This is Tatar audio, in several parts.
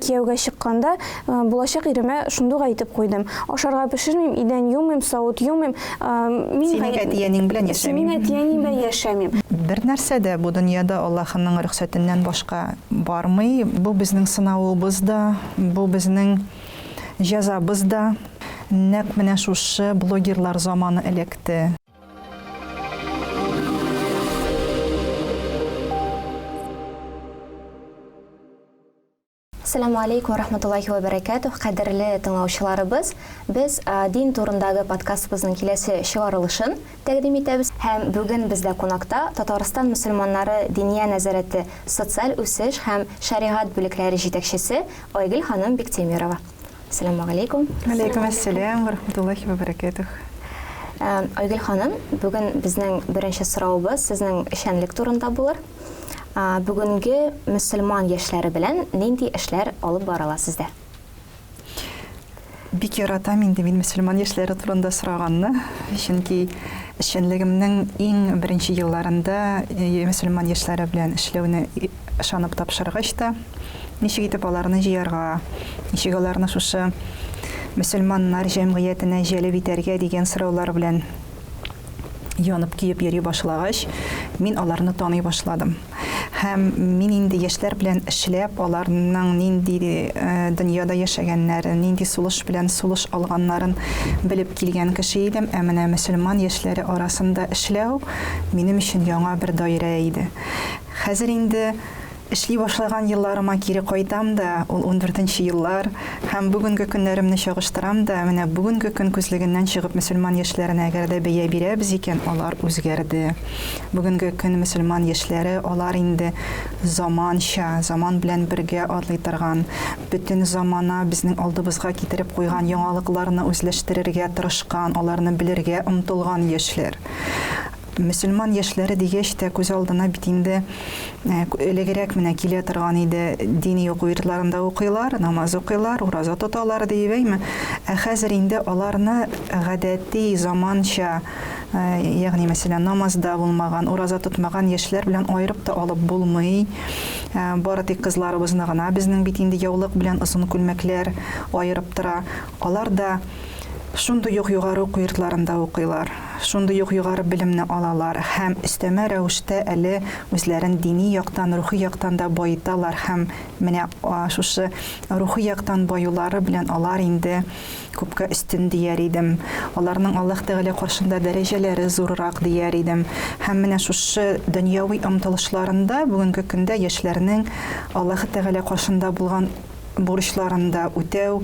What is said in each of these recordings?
кияүгә чыкканда, булачак иремә шундук әйтеп куйдым. Ашарга пешермим, идән юмыйм, савыт юмыйм. Мин Синең әти-әниң белән яшәмим. Синең әти-әниң белән яшәмим. Бер нәрсә дә бу дөньяда Аллаһының рөхсәтеннән башка бармый. Бу безнең сынавыбыз да, бу безнең җәзабыз да. Нәкъ менә шушы блогерлар заманы эләкте. Ассаламу алейкум рахматуллахи ва бәрәкәтүх, кадерле тыңлаучыларыбыз. Без дин турындагы подкастыбызның киләсе чыгарылышын тәкъдим итәбез. Һәм бүген бездә кунакта Татарстан мөселманнары Диния нәзарәте социаль үсеш һәм шәригать бүлекләре җитәкчесе Айгөл ханым Биктимирова. Ассаламу алейкум. Алейкум ассалам ва рахматуллахи ва бәрәкәтүх. Айгөл ханым, бүген безнең беренче соравыбыз сезнең эшчәнлек турында булыр. Бүгенге мөселман яшьләре белән нинди эшләр алып барыла сездә? Бик яратам инде мин мөселман яшьләре турында сораганны, чөнки эшчәнлегемнең иң беренче елларында мөселман яшьләре белән эшләүне ышанып тапшыргач та, ничек итеп аларны җыярга, ничек аларны шушы мөселманнар җәмгыятенә җәлеп итәргә дигән сораулар белән янып-көеп йөри башлагач, мин аларны таный башладым. Һәм мин инде яшьләр белән эшләп, аларның нинди дөньяда яшәгәннәрен, нинди сулыш белән сулыш алганнарын белеп килгән кеше идем. Ә менә мөселман яшьләре арасында эшләү минем өчен яңа бер даирә иде. Хәзер инде Эшли башлаган елларыма кире кайтам да, ул ундүртенче еллар һәм бүгенге көннәремне чагыштырам да, менә бүгенге көн күзлегеннән чыгып мөселман яшьләренә әгәр дә бәя бирәбез икән, алар үзгәрде. Бүгенге көн мөселман яшьләре, алар инде заманча, заман белән бергә атлый торган, бөтен замана безнең алдыбызга китереп куйган яңалыкларны үзләштерергә тырышкан, аларны белергә омтылган яшьләр. Мөселман яшьләре дигәч тә күз алдына бит инде элегрәк менә килә торган иде, дини уку йортларында укыйлар, намаз укыйлар, ураза тоталар диеп, әйме? Ә хәзер инде аларны гадәти, заманча, ягъни мәсәлән, намазда булмаган, ураза тотмаган яшьләр белән аерып та алып булмый. Бары тик кызларыбызны гына безнең бит инде яулык белән озын күлмәкләр аерып тора. Алар да шундый ук югары уку йортларында укыйлар. Шундый ук югары белемне алалар һәм өстәмә рәвештә әле үзләрен дини яктан, рухи яктан да баеталар һәм менә шушы рухи яктан баюлары белән алар инде күпкә өстен дияр идем. Аларның Аллаһ Тәгалә каршында дәрәҗәләре зуррак дияр идем. Һәм менә шушы дөньяви омтылышларында бүгенге көндә яшьләрнең Аллаһы Тәгалә каршында булган бурычларын да үтәү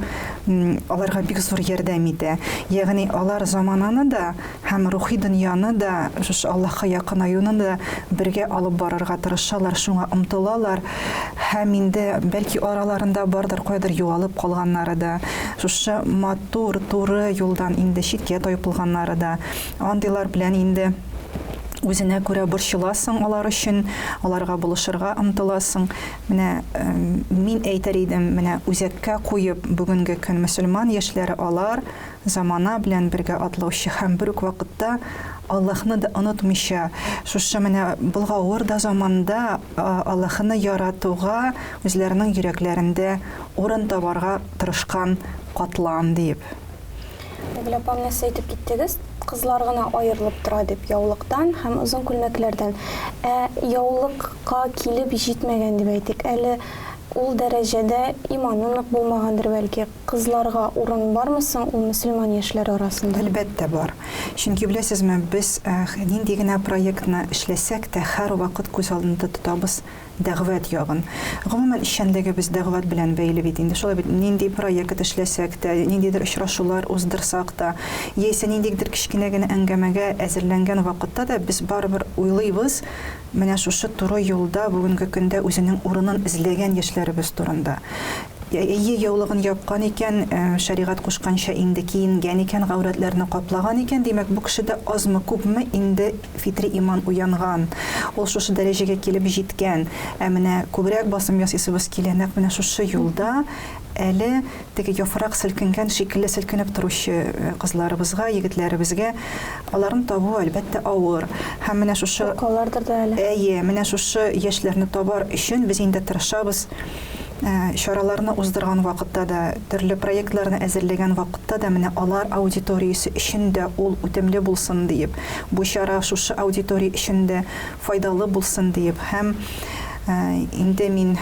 аларга бик зур ярдәм итә. Ягъни алар замананы да һәм рухи дөньяны да, шушы Аллаһка якынаюны да бергә алып барырга тырышалар, шуңа омтылалар. Һәм инде бәлки араларында бардыр кайдыр югалып калганнары да, шушы матур, туры юлдан инде читкә тайпылганнары да. Андыйлар белән инде үзенә күрә борчыласың алар өчен, аларга булышырга омтыласың. Менә мин әйтер идем, менә үзәккә куеп бүгенге көн мөселман яшьләре алар замана белән бергә атлаучы һәм бер үк вакытта Аллаһны да онытмыйча, шушы менә болгавыр да заманда Аллаһыны яратуга үзләренең йөрәкләрендә урын табарга тырышкан катлам диеп. Айгөл апа, менә сез әйтеп киттегез, кызлар гына аерылып тора дип, яулыктан һәм озын күлмәкләрдән. Ә яулыкка килеп җитмәгән дип әйтик, әле ул дәрәҗәдә иманы нык булмагандыр бәлки, кызларга урын бармы соң ул мөселман яшьләре арасында? Әлбәттә бар. Чөнки беләсезме, без нинди генә проектны эшләсәк тә, һәрвакыт күз алдында тотабыз Дәгъват ягын. Гомумән, эшчәнлегебез дәгъват белән бәйле бит инде. Шулай бит, нинди проект эшләсәк тә, ниндидер очрашулар уздырсак та, яисә ниндидер кечкенә генә әңгәмәгә әзерләнгән вакытта да без барыбер уйлыйбыз, менә шушы туры юлда бүгенге көндә үзенең урынын эзләгән яшьләребез турында. Әйе, яулыгын япкан икән, шәригать кушканча инде киенгән икән, гаурәтләрне каплаган икән, димәк, бу кешедә азмы-күпме инде фитри иман уянган, ул шушы дәрәҗәгә килеп җиткән. Ә менә күбрәк басым ясыйсыбыз килә, нәкъ менә шушы юлда әле теге яфрак селкенгән шикелле селкенеп торучы кызларыбызга, егетләребезгә аларны табу, әлбәттә, авыр. Һәм менә шушы Куркалардыр да әле. Әйе, менә шушы яшьләрне табар өчен без инде тырышабыз. Чараларны уздырган вакытта да, төрле проектларны әзерләгән вакытта да менә алар аудиториясе өчен дә ул үтемле булсын диеп, бу чара шушы аудитория өчен дә файдалы булсын диеп һәм инде мин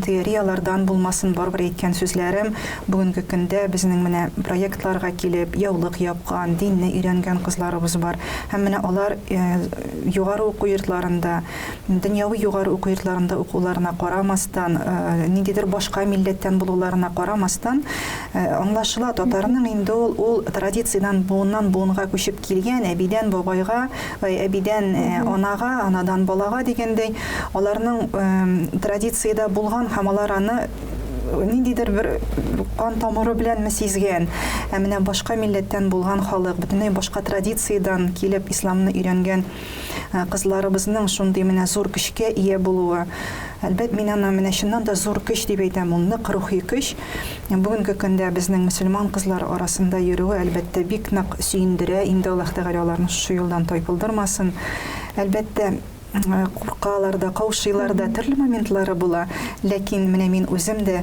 теорияләрдән булмасын, барыбер әйткән сүзләрем, бүгенге көндә безнең менә проектларга килеп, яулык япкан, динне өйрәнгән кызларыбыз бар. Һәм менә алар югары уку йортларында, дөньяви югары уку йортларында укуларына карамастан, ниндидер башка милләттән булуларына карамастан, аңлашыла, татарның инде ул, ул традициядән буыннан буынга күчеп килгән, әбидән бабайга, Әбидән анага, анадан балага дигәндәй, аларның традициядә булган һәм алар аны ниндидер бер кан тамыры беләнме сизгән. Ә менә башка милләттән булган халык, бөтенләй башка традициядән килеп исламны өйрәнгән кызларыбызның шундый менә зур көчкә ия булуы, әлбәт, мин аны менә чыннан да зур көч дип әйтәм, ул нык рухи көч. Бүгенге көндә безнең мөселман кызлары арасында йөрүе, әлбәттә, бик нык сөендерә. Инде Аллаһ Тәгалә аларны шушы юлдан тайпылдырмасын. Әлбәттә, куркалар да, каушыйлар да, төрле моментлары була. Ләкин менә мин үзем дә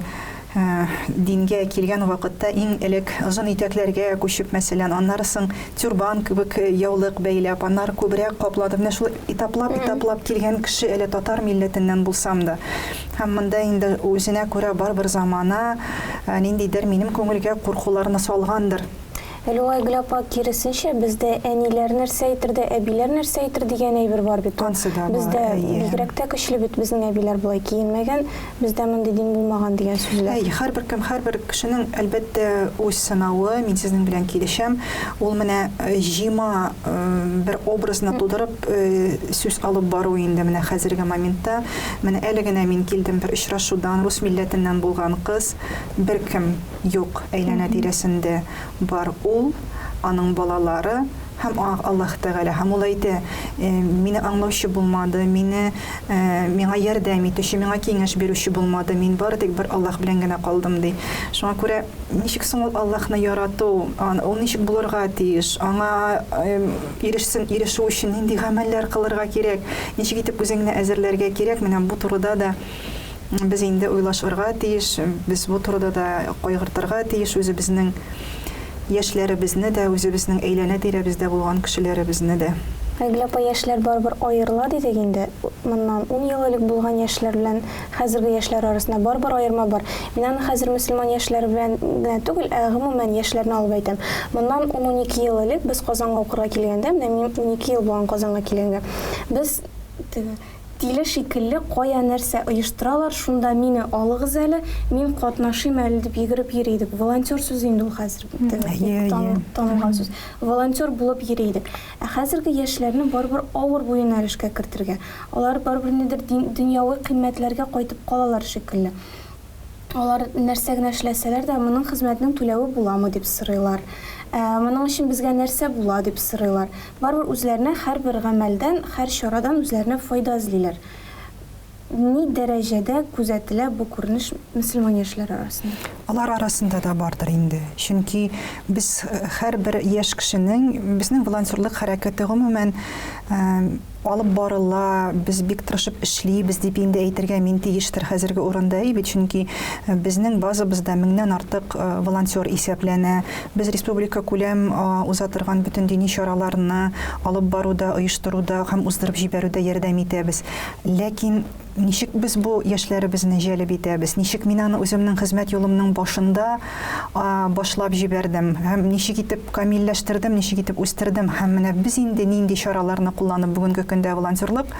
дингә килгән вакытта иң элек озын итәкләргә күчеп, мәсәлән, аннары соң тюрбан кебек яулык бәйләп, аннары күбрәк капладым. Менә шул этаплап-этаплап килгән кеше әле татар милләтеннән булсам да. Һәм монда инде үзенә күрә барыбер замана ниндидер минем күңелгә куркуларны салгандыр. Әле Айгөл апа, киресенчә, бездә әниләр нәрсә әйтер дә, әбиләр нәрсә әйтер дигән әйбер бар бит ул. Ансы да бар, Бездә әйе. бигрәк тә көчле бит, безнең әбиләр болай киенмәгән, бездә мондый дин булмаган дигән сүзләр. Әйе, һәрбер кем, һәрбер кешенең, әлбәттә, үз сынавы, мин сезнең белән килешәм. Ул менә җима бер образны тудырып сүз алып бару инде менә хәзерге моментта. Менә әле генә мин килдем бер очрашудан, рус милләтеннән булган кыз, беркем юк әйләнә-тирәсендә, бар ул, аның балалары һәм Аллаһ Тәгалә. Һәм ул әйтә, мине аңлаучы булмады, мине, миңа ярдәм итүче, миңа киңәш бирүче булмады, мин бары тик бер Аллаһ белән генә калдым, ди. Шуңа күрә ничек соң ул Аллаһны ярату, ул ничек булырга тиеш, аңа Ирешсен, ирешү өчен нинди гамәлләр кылырга кирәк, ничек итеп үзеңне әзерләргә кирәк, менә бу турыда да без инде уйлашырга тиеш, без бу турыда да кайгыртырга тиеш үзебезнең яшьләребезне дә, үзебезнең әйләнә-тирәбездә булган кешеләребезне дә. Айгөл апа, яшьләр барыбер аерыла дидек инде. Моннан ун ел элек булган яшьләр белән Хәзерге яшьләр арасында барыбер аерма бар. Мин аны хәзер мөселман яшьләре белән генә түгел, ә гомумән яшьләрне алып әйтәм. Моннан ун-унике ел элек без Казанга укырга килгәндә, менә минем 12 ел булган Казанга килгәнгә, без теге тиле шикелле кая нәрсә оештыралар, шунда мине алыгыз әле, мин катнашыйм әле дип йөгереп йөри идек. Волонтер сүзе инде ул хәзер теге танылган сүз. Волонтер булып йөри идек. Ә хәзерге яшьләрне барыбер авыр бу юнәлешкә кертергә. Алар барыбер нидер дөньяви кыйммәтләргә кайтып калалар шикелле. Алар нәрсә генә эшләсәләр дә, моның хезмәтнең түләве буламы дип сорыйлар. Ә, моның өчен безгә нәрсә була дип сорыйлар. Барыбер үзләренә һәрбер гамәлдән, һәр чарадан үзләренә файда эзлиләр. Ни дәрәҗәдә күзәтелә бу күренеш мөселман яшьләре арасында? Алар арасында да бардыр инде. Чөнки без һәрбер яшь кешенең, безнең волонтерлык хәрәкәте гомумән алып барыла, без бик тырышып эшлибез дип инде әйтергә мин тиештер хәзерге урында, әй бит, чөнки безнең базабызда меңнән артык волонтер исәпләнә. Без республика күләм уза торган бөтен дини чараларны алып баруда, оештыруда һәм уздырып җибәрүдә ярдәм итәбез. Ләкин ничек без бу яшьләребезне җәлеп итәбез? Ничек мин аны үземнең хезмәт юлымның башында башлап җибәрдем һәм ничек итеп камилләштердем, ничек итеп үстердем һәм менә без инде нинди чараларны кулланып бүгенге көндә волонтерлык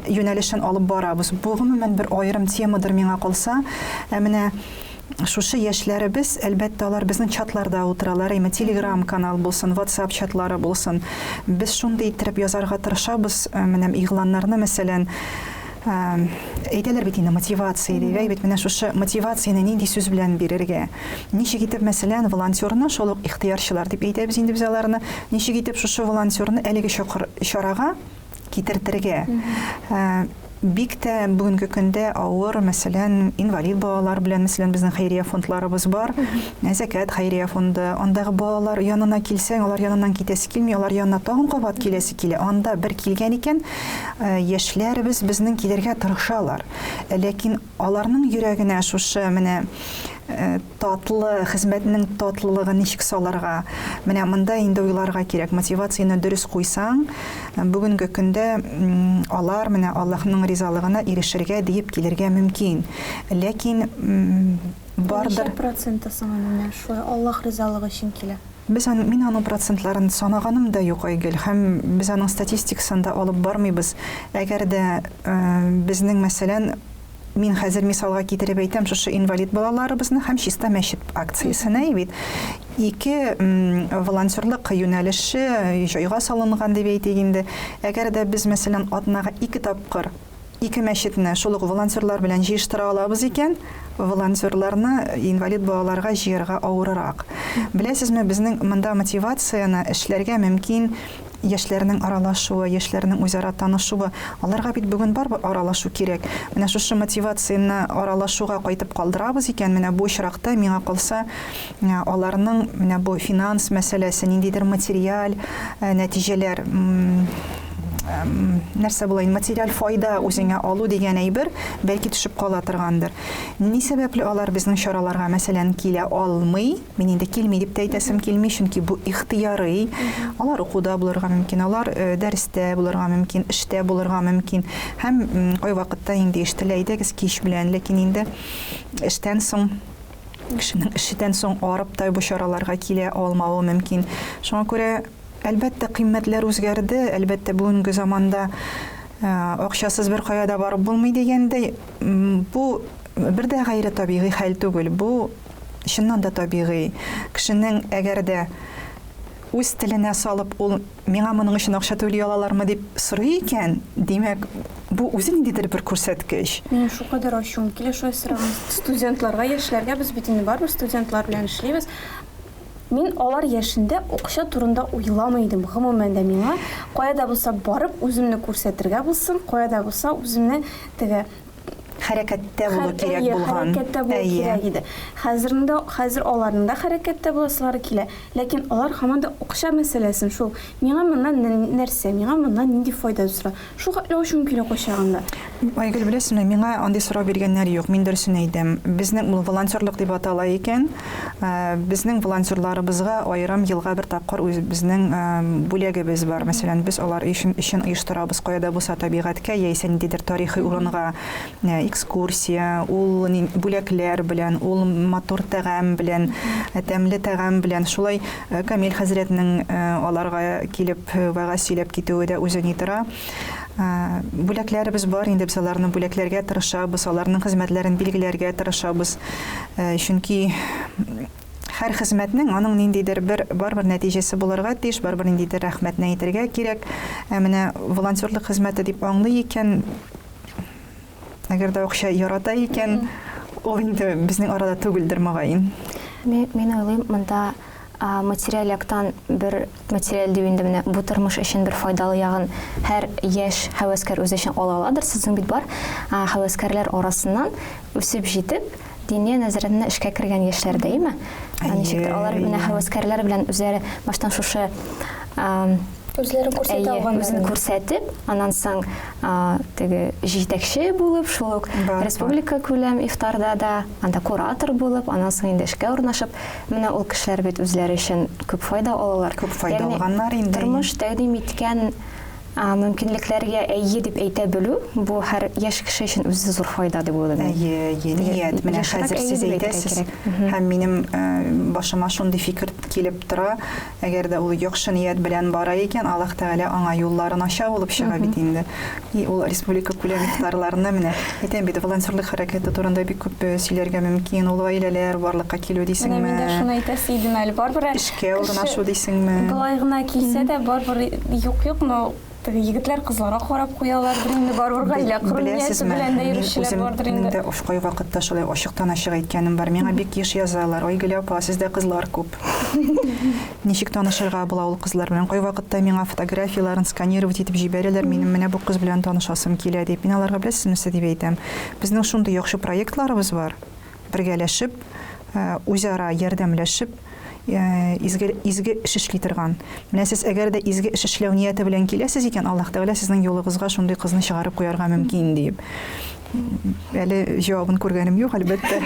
юнәлешен алып барабыз. Бу гомумән бер аерым темадыр миңа калса. Ә менә шушы яшьләребез, әлбәттә, алар безнең чатларда утыралар, әйме Telegram канал булсын, WhatsApp чатлары булсын. Без шундый иттереп язарга тырышабыз, менә игъланнарны, мәсәлән, әйтәләр бит инде мотивация дип, әй бит менә шушы мотивацияне нинди сүз белән бирергә? Ничек итеп, мәсәлән, волонтерны, шул ук ихтыярчылар дип әйтәбез инде без аларны, ничек итеп шушы волонтерны әлеге чакыр чарага китертергә? Бик тә бүгенге көндә авыр, мәсәлән, инвалид балалар белән, мәсәлән, безнең хәйрия фондларыбыз бар, Зәкят хәйрия фонды. Андагы балалар янына килсәң, алар яныннан китәсе килми, алар янына тагын кабат киләсе килә. Анда бер килгән икән, яшьләребез безнең килергә тырышалар. Ләкин аларның йөрәгенә шушы менә Татлы, хезмәтнең татлылыгын ничек салырга? Менә монда инде уйларга кирәк. Мотивацияне дөрес куйсаң, бүгенге көндә алар менә Аллаһның ризалыгына ирешергә диеп килергә мөмкин. Ләкин бардыр. Ничә проценты соң аның менә шулай Аллаһ ризалыгы өчен килә? Без аны, мин аның процентларын санаганым да юк, Айгөл, һәм без аның статистикасын да алып бармыйбыз. Әгәр дә безнең, мәсәлән, Мин хәзер мисалга китереп әйтәм, шушы инвалид балаларыбызны һәм Чиста мәчет акциясен, әй бит. Ике волонтерлык юнәлеше җайга салынган дип әйтик инде. Әгәр дә без, мәсәлән, атнага ике тапкыр ике мәчетне шул ук волонтерлар белән җыештыра алабыз икән, волонтерларны инвалид балаларга җыярга авырырак. Беләсезме, безнең монда мотивацияне эшләргә мөмкин Яшьләрнең аралашуы, яшьләрнең үзара танышуы, аларга бит бүген барыбер аралашу кирәк. Менә шушы мотивацияне аралашуга кайтып калдырабыз икән, менә бу очракта, миңа калса, аларның менә бу финанс мәсьәләсе, ниндидер материаль нәтиҗәләр, нәрсә була инде, материаль файда үзеңә алу дигән әйбер, бәлки төшеп кала торгандыр. Ни сәбәпле алар безнең чараларга, мәсәлән, килә алмый? Мин инде килми дип тә әйтәсем килми, чөнки бу ихтыярый. Алар укуда булырга мөмкин, алар э, дәрестә булырга мөмкин, эштә булырга мөмкин. Һәм кайвакытта инде ишетелә, әйдәгез кич белән, ләкин инде эштән соң кешенең эшетән соң арып та бу чараларга килә алмавы мөмкин. Шуңа күрә, әлбәттә, кыйммәтләр үзгәрде, әлбәттә, бүгенге заманда э, акчасыз бер кая да барып булмый дигәндәй, бу бер дә гайре табигый хәл түгел. Бу Чыннан да табигый, кешенең әгәр дә үз теленә салып, ул миңа моның өчен акча түли алалармы дип сорый икән, димәк, бу үзе ниндидер бер күрсәткеч. Минем шулкадәр ачуым килә шулай сораган студентларга, яшьләргә, без бит инде барыбер студентлар белән эшлибез. Мин алар яшендә акча турында уйламый идем, гомумән дә миңа кая да булса барып үземне күрсәтергә булсын, кая да булса үземне теге Хәрәкәттә булу кирәк булган. Хәрәкәттә булу кирәк иде. Хәзер дә, хәзер аларның да хәрәкәттә буласылары килә. Ләкин алар һаман да акча мәсьәләсен шул. Миңа моннан нәрсә, миңа моннан нинди файда дип сора. Шул хәтле ачуым килә кайчагында. Айгөл, беләсезме, миңа андый сорау биргәннәр юк. Мин дөресен әйтәм. Безнең ул волонтерлык дип атала икән. Безнең волонтерларыбызга аерым елга бер тапкыр үзебезнең бүләгебез бар. Мәсәлән, без алар өчен өчен оештырабыз кая да булса табигатькә яисә ниндидер тарихи урынга экскурсия, ул бүләкләр белән, ул матур тәгам белән, тәмле тәгам белән. Шулай Камил хәзрәтнең аларга килеп вәгазь сөйләп китүе дә үзе ни тора. Бүләкләребез бар инде, без аларны бүләкләргә тырышабыз, аларның хезмәтләрен билгеләргә тырышабыз. Чөнки һәр хезмәтнең аның ниндидер бер барыбер нәтиҗәсе булырга тиеш, барыбер ниндидер рәхмәтне әйтергә кирәк. Ә менә волонтерлык хезмәте дип аңлый икән, әгәр дә акча ярата икән, ул инде безнең арада түгелдер, мөгаен. Мин уйлыйм, монда материаль яктан бер материаль дип инде менә бу тормыш өчен бер файдалы ягын һәр яшь һәвәскәр үзе өчен ала аладыр. Сезнең бит бар һәвәскәрләр арасыннан үсеп җитеп, Диния нәзарәтенә эшкә кергән яшьләр дә, әйеме? Ничектер алар менә һәвәскәрләр белән үзләре баштан шушы Үзләрен күрсәтә алганнар. Үзен күрсәтеп, аннан соң теге җитәкче булып, шул ук республика күләм ифтарда да, анда куратор булып, аннан соң инде эшкә урнашып, менә ул кешеләр бит үзләре өчен күп файда алалар. Күп файда алганнар инде. Тормыш тәкъдим иткән мөмкинлекләргә әйе дип әйтә белү, бу һәр яшь кеше өчен үзе зур файда дип уйлыйм. Әйе, әйе, ният. Менә хәзер сез әйтәсез, һәм минем башыма шундый фикер килеп тора, әгәр дә ул яхшы ният белән бара икән, Аллаһ Тәгалә аңа юлларын ача булып чыга бит инде. И ул республика күләм ифтарларны менә әйтәм бит, волонтерлык хәрәкәте турында бик күп сөйләргә мөмкин. Ул гаиләләр барлыкка килү дисеңме? Менә мин дә шуны әйтәсе идем әле. Барыбер эшкә урнашу дисеңме? Болай гына килсә дә, барыбер юк-юк, но. Теге егетләр кызларга карап куялардыр инде, барыбер гаилә кору нияте белән дә йөрүчеләр бардыр инде. Беләсезме, мин үземнең дә кайвакытта шулай ачыктан-ачык әйткәнем бар. Миңа бик еш язалар, Айгөл апа, сездә кызлар күп. Ничек танышырга була ул кызлар белән? Кайвакытта миңа фотографияләрен сканировать итеп җибәрәләр, минем менә бу кыз белән танышасым килә дип. Мин аларга беләсезме нәрсә дип әйтәм? Безнең шундый яхшы проектларыбыз бар. Бергәләшеп, үзара ярдәмләшеп, изге, изге эш эшли торган. Менә сез әгәр дә изге эш эшләү нияте белән киләсез икән, Аллаһ Тәгалә сезнең юлыгызга шундый кызны чыгарып куярга мөмкин диеп. Әле җавабын күргәнем юк, әлбәттә.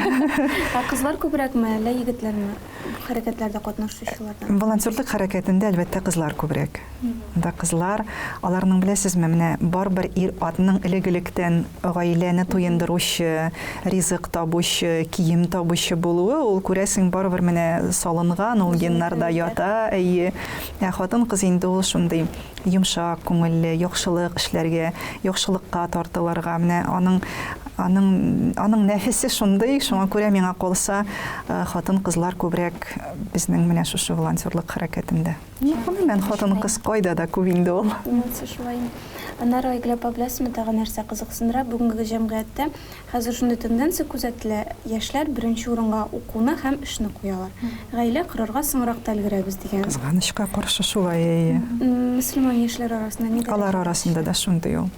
Ә кызлар күбрәкме, әллә егетләрме хәрәкәтләрдә катнашучылардан? Волонтерлык хәрәкәтендә, әлбәттә, кызлар күбрәк. Анда кызлар, аларның беләсезме, менә барыбер ир-атның элек-электән гаиләне туендыручы, ризык табучы, кием табучы булуы, ул күрәсең, барыбер менә салынган, ул геннарда ята, әйе. Ә хатын-кыз инде ул шундый йомшак күңелле, яхшылык эшләргә, яхшылыкка тартылырга, менә аның аның аның нәфесе шундый, шуңа күрә миңа калса, хатын-кызлар күбрәк безнең менә шушы волонтерлык хәрәкәтендә. Гомумән, хатын-кыз кайда да күп инде ул. Монысы шулай инде. Аннары, Айгөл апа, беләсезме, тагы нәрсә кызыксындыра? Бүгенге җәмгыятьтә хәзер шундый тенденция күзәтелә, яшьләр беренче урынга укуны һәм эшне куялар. Гаилә корырга соңрак та өлгерәбез дигән. Кызганычка каршы шулай, әйе. Мөселман яшьләр арасында ни дәрәҗәдә? Алар арасында да шундый ул.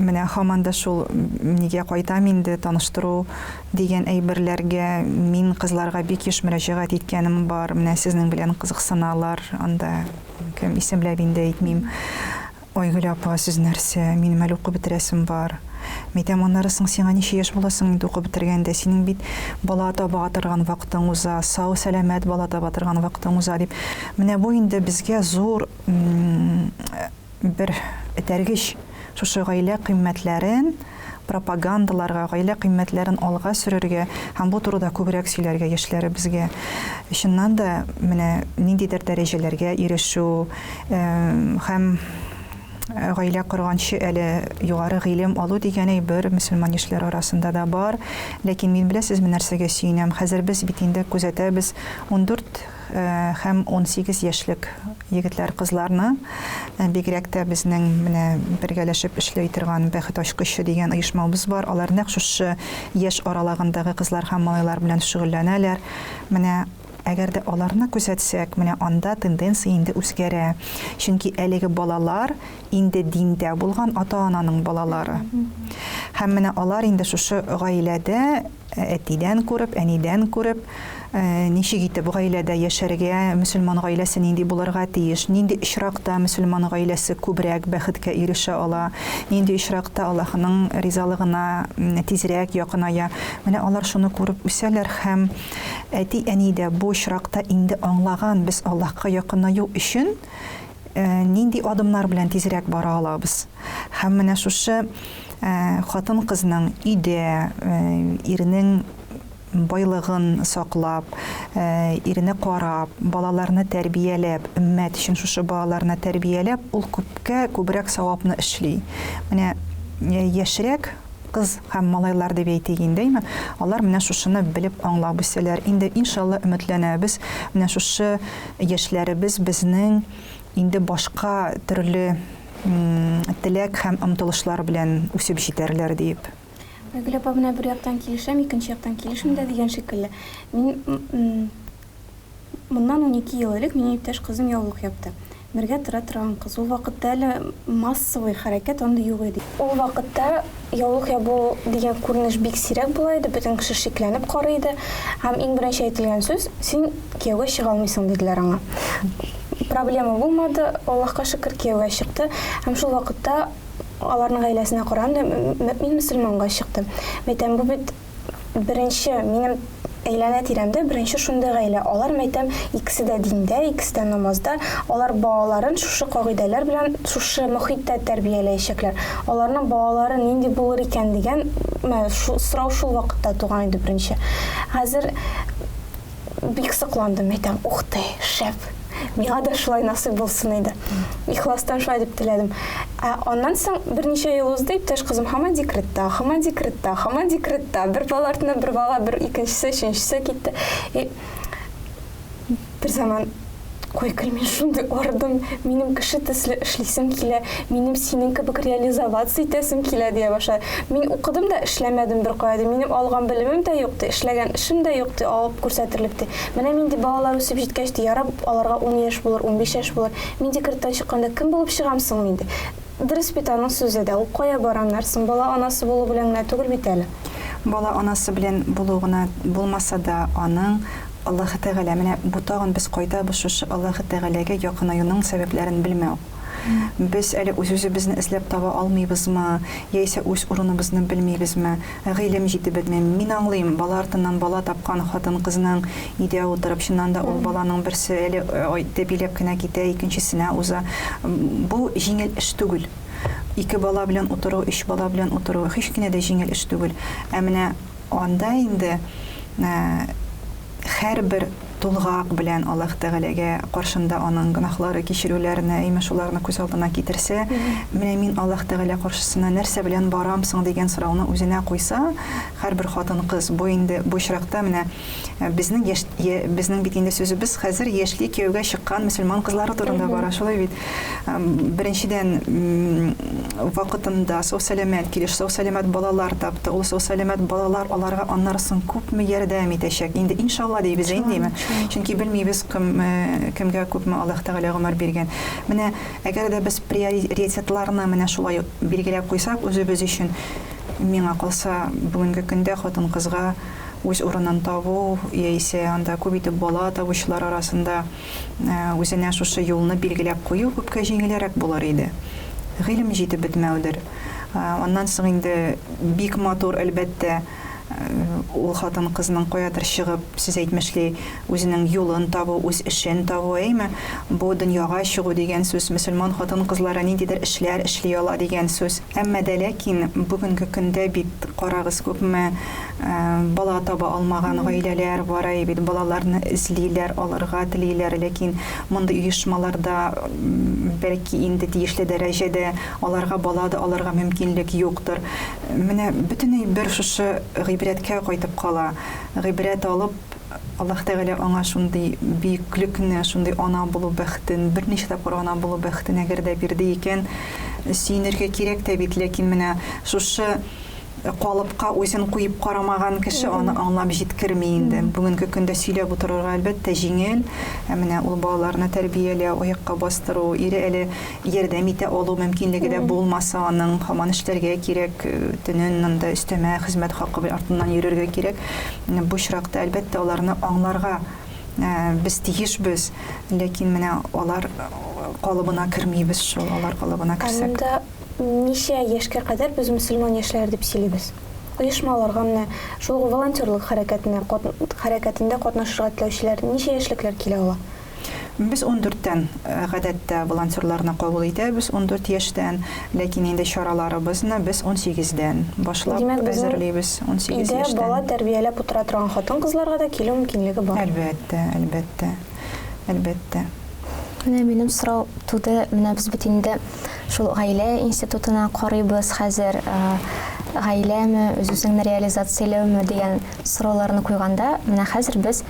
Менә һаман да шул нигә кайтам инде, таныштыру Дигән әйберләргә мин кызларга бик еш мөрәҗәгать иткәнем бар. Менә сезнең белән кызыксыналар анда, кем исемләп инде әйтмим. Айгөл апа, сез нәрсә, минем әле укып бетерәсем бар. Мәйтәм, аннары соң сиңа ничә яшь була соң инде укып бетергәндә? Синең бит бала таба торган вакытың уза, сау-сәламәт бала таба торган вакытың уза, дип. Менә бу инде безгә зур бер этәргеч шушы гаилә кыйммәтләрен пропагандаларга, гаилә кыйммәтләрен алга сөрергә һәм бу турыда күбрәк сөйләргә яшьләребезгә. Чыннан да, менә ниндидер дәрәҗәләргә ирешү һәм гаилә корганчы әле югары гыйлем алу дигән әйбер мөселман яшьләре арасында да бар. Ләкин мин беләсезме нәрсәгә сөенәм? Хәзер без бит инде күзәтәбез, 14 һәм 18 яшьлек егетләр-кызларны, бигрәк тә безнең менә бергәләшеп эшли торган Бәхет ачкычы дигән оешмабыз бар, алар нәкъ шушы яшь аралагындагы кызлар һәм малайлар белән шөгыльләнәләр. Менә әгәр дә аларны күзәтсәк, менә анда тенденция инде үзгәрә. Чөнки әлеге балалар инде диндә булган ата-ананың балалары. Һәм менә алар инде шушы гаиләдә Әтидән күреп, әнидән күреп, ничек итеп гаиләдә яшәргә, мөселман гаиләсе нинди булырга тиеш, нинди очракта мөселман гаиләсе күбрәк бәхеткә ирешә ала, нинди очракта Аллаһының ризалыгына тизрәк якыная. Менә алар шуны күреп үсәләр һәм әти-әни дә бу очракта инде аңлаган, без Аллаһка якынаю өчен нинди адымнар белән тизрәк бара алабыз. Һәм менә шушы хатын-кызның өйдә иренең байлыгын саклап, ирне карап, балаларны тәрбияләп, өммәт өчен шушы балаларны тәрбияләп, ул күпкә күбрәк савапны эшли. Менә яшьрәк кыз һәм малайлар дип әйтик инде, әйме, алар менә шушыны белеп, аңлап үсәләр. Инде, иншалла, өметләнәбез, менә шушы яшьләребез безнең инде башка төрле теләк һәм омтылышлар белән үсеп җитәрләр диеп. Айгөл апа, менә бер яктан килешәм, икенче яктан килешмим дә дигән шикелле. Мин моннан 12 ел элек минем иптәш кызым яулык япты. Бергә тора торган кыз. Ул вакытта әле массовый хәрәкәт андый юк иде. Ул вакытта яулык ябу дигән күренеш бик сирәк була иде, бөтен кеше шикләнеп карый иде. Һәм иң беренче әйтелгән сүз, син кияүгә чыга алмыйсың, диделәр аңа. Проблема булмады, Аллаһка шөкер, кияүгә чыкты. Һәм шул вакытта аларның гаиләсенә караганда мөэмин мөселманга чыкты. Мәйтәм, бу бит беренче минем әйләнә-тирәмдә беренче шундый гаилә. Алар, мәйтәм, икесе дә диндә, икесе дә намазда. Алар балаларын шушы кагыйдәләр белән, шушы мохиттә тәрбияләячәкләр. Аларның балалары нинди булыр икән дигән сорау шул вакытта туган иде беренче. Хәзер Бик сокландым, әйтәм, ух ты, шәп! Миңа да шулай насыйп булсын иде. Ихластан шулай дип теләдем. Ә аннан соң берничә ел узды, иптәш кызым һаман декретта, һаман декретта, һаман декретта. Бер бала артыннан бер бала, бер икенчесе, өченчесе китте. И бер заман. Кой, гел мин шундый ардым, минем кеше төсле эшлисем килә, минем синең кебек реализоваться итәсем килә, дия башлады. Мин укыдым да эшләмәдем беркая, ди, минем алган белемем дә юк, ди, эшләгән эшем дә юк, ди, алып күрсәтерлек, ди. Менә мин, ди, балалар үсеп җиткәч, ди, ярап, аларга ун яшь булыр, 15 яшь булыр, мин декреттан чыкканда кем булып чыгам соң мин, ди. Дөрес бит аның сүзе дә, ул кая бара аннары соң, бала анасы булу белән генә түгел бит әле. Бала анасы белән булу гына булмаса да, аның Аллаһы Тәгалә, менә бу тагын без кайтабыз шушы Аллаһы Тәгаләгә якынаюның сәбәпләрен белмәү. Без әле үз-үзебезне эзләп таба алмыйбызмы, яисә үз урыныбызны белмибезме, гыйлем җитеп бетми. Мин аңлыйм, бала артыннан бала тапкан хатын-кызның өйдә утырып, чыннан да ул баланың берсе әле тәпиләп кенә китә, икенчесенә уза. Бу җиңел эш түгел. Ике бала белән утыру, өч бала белән утыру һич кенә дә җиңел эш түгел. Ә менә анда инде һәрбер тулгак белән Аллаһ Тәгаләгә каршында аның гөнаһлары кичерүләренә, әйме шуларны күз алдына китерсә, менә мин Аллаһ Тәгалә каршысына нәрсә белән барам соң дигән сорауны үзенә куйса, һәрбер хатын-кыз, бу инде бу очракта менә Безнең яшь, безнең бит инде сүзебез хәзер яшьли кияүгә чыккан мөселман кызлары турында бара, шулай бит. Беренчедән, вакытында сау-сәламәт килеш, сау-сәламәт балалар тапты. Ул сау-сәламәт балалар аларга аннары соң күпме ярдәм итәчәк. Инде иншалла дибез, индеме? Чөнки белмибез, кем, кемгә күпме Аллаһ Тәгалә гомер биргән. Менә әгәр дә без приоритетларны менә шулай билгеләп куйсак үзебез өчен, миңа калса, бүгенге көндә хатын-кызга үз урынын табу яисә анда күп итеп бала табучылар арасында үзенә шушы юлны билгеләп кую күпкә җиңелрәк булыр иде. Гыйлем җитеп бетмәүдер. Аннан соң инде бик матур, әлбәттә, ул хатын-кызның каядыр чыгып, сез әйтмешли, үзенең юлын табу, үз эшен табу, әйме? Бу дөньяга чыгу дигән сүз, мөселман хатын-кызлары ниндидер эшләр эшли ала дигән сүз. Әмма дә ләкин бүгенге көндә бит, карагыз, күпме Бала таба алмаган гаиләләр бар әй бит, балаларны эзлиләр, алырга телиләр, ләкин мондый оешмаларда бәлки инде тиешле дәрәҗәдә аларга бала да алырга мөмкинлек юктыр. Менә бөтенләй бер шушы гыйбрәткә кайтып кала. Гыйбрәт алып, Аллаһ Тәгалә аңа шундый бөеклекне, шундый ана булу бәхетен, берничә тапкыр ана булу бәхетен әгәр дә бирде икән, сөенергә кирәк тә бит, ләкин менә шушы калыпка үзен куеп карамаган кеше аны аңлап җиткерми инде. Бүгенге көндә сөйләп утырырга, әлбәттә, җиңел. Ә менә ул балаларны тәрбияләү, аякка бастыру, ире әле ярдәм итә алу мөмкинлеге дә булмаса аның, һаман эшләргә кирәк, төнен анда өстәмә хезмәт хакы артыннан йөрергә кирәк. Бу очракта, әлбәттә, аларны аңларга без тиешбез, ләкин менә алар калыбына кермибез шул, алар калыбына керсәк. Ничә яшькә кадәр без мөселман яшьләре дип сөйлибез? Оешмаларга менә шул ук волонтерлык хәрәкәтенә хәрәкәтендә катнашырга теләүчеләр ничә яшьлекләр килә ала? Без ундүрттән, гадәттә, волонтерларны кабул итәбез, 14 яшьтән, ләкин инде чараларыбызны без унсигездән башлап Димәк, безнең әзерлибез, 18 өйдә яшьтән. бала тәрбияләп утыра торган хатын-кызларга да килү мөмкинлеге бар. Әлбәттә, әлбәттә, әлбәттә. Менә минем сорау туды, менә без бит инде Шул гаилә институтына карыйбыз хәзер, гаиләме, үз-үзеңне реализацияләүме дигән сорауларны куйганда, менә хәзер без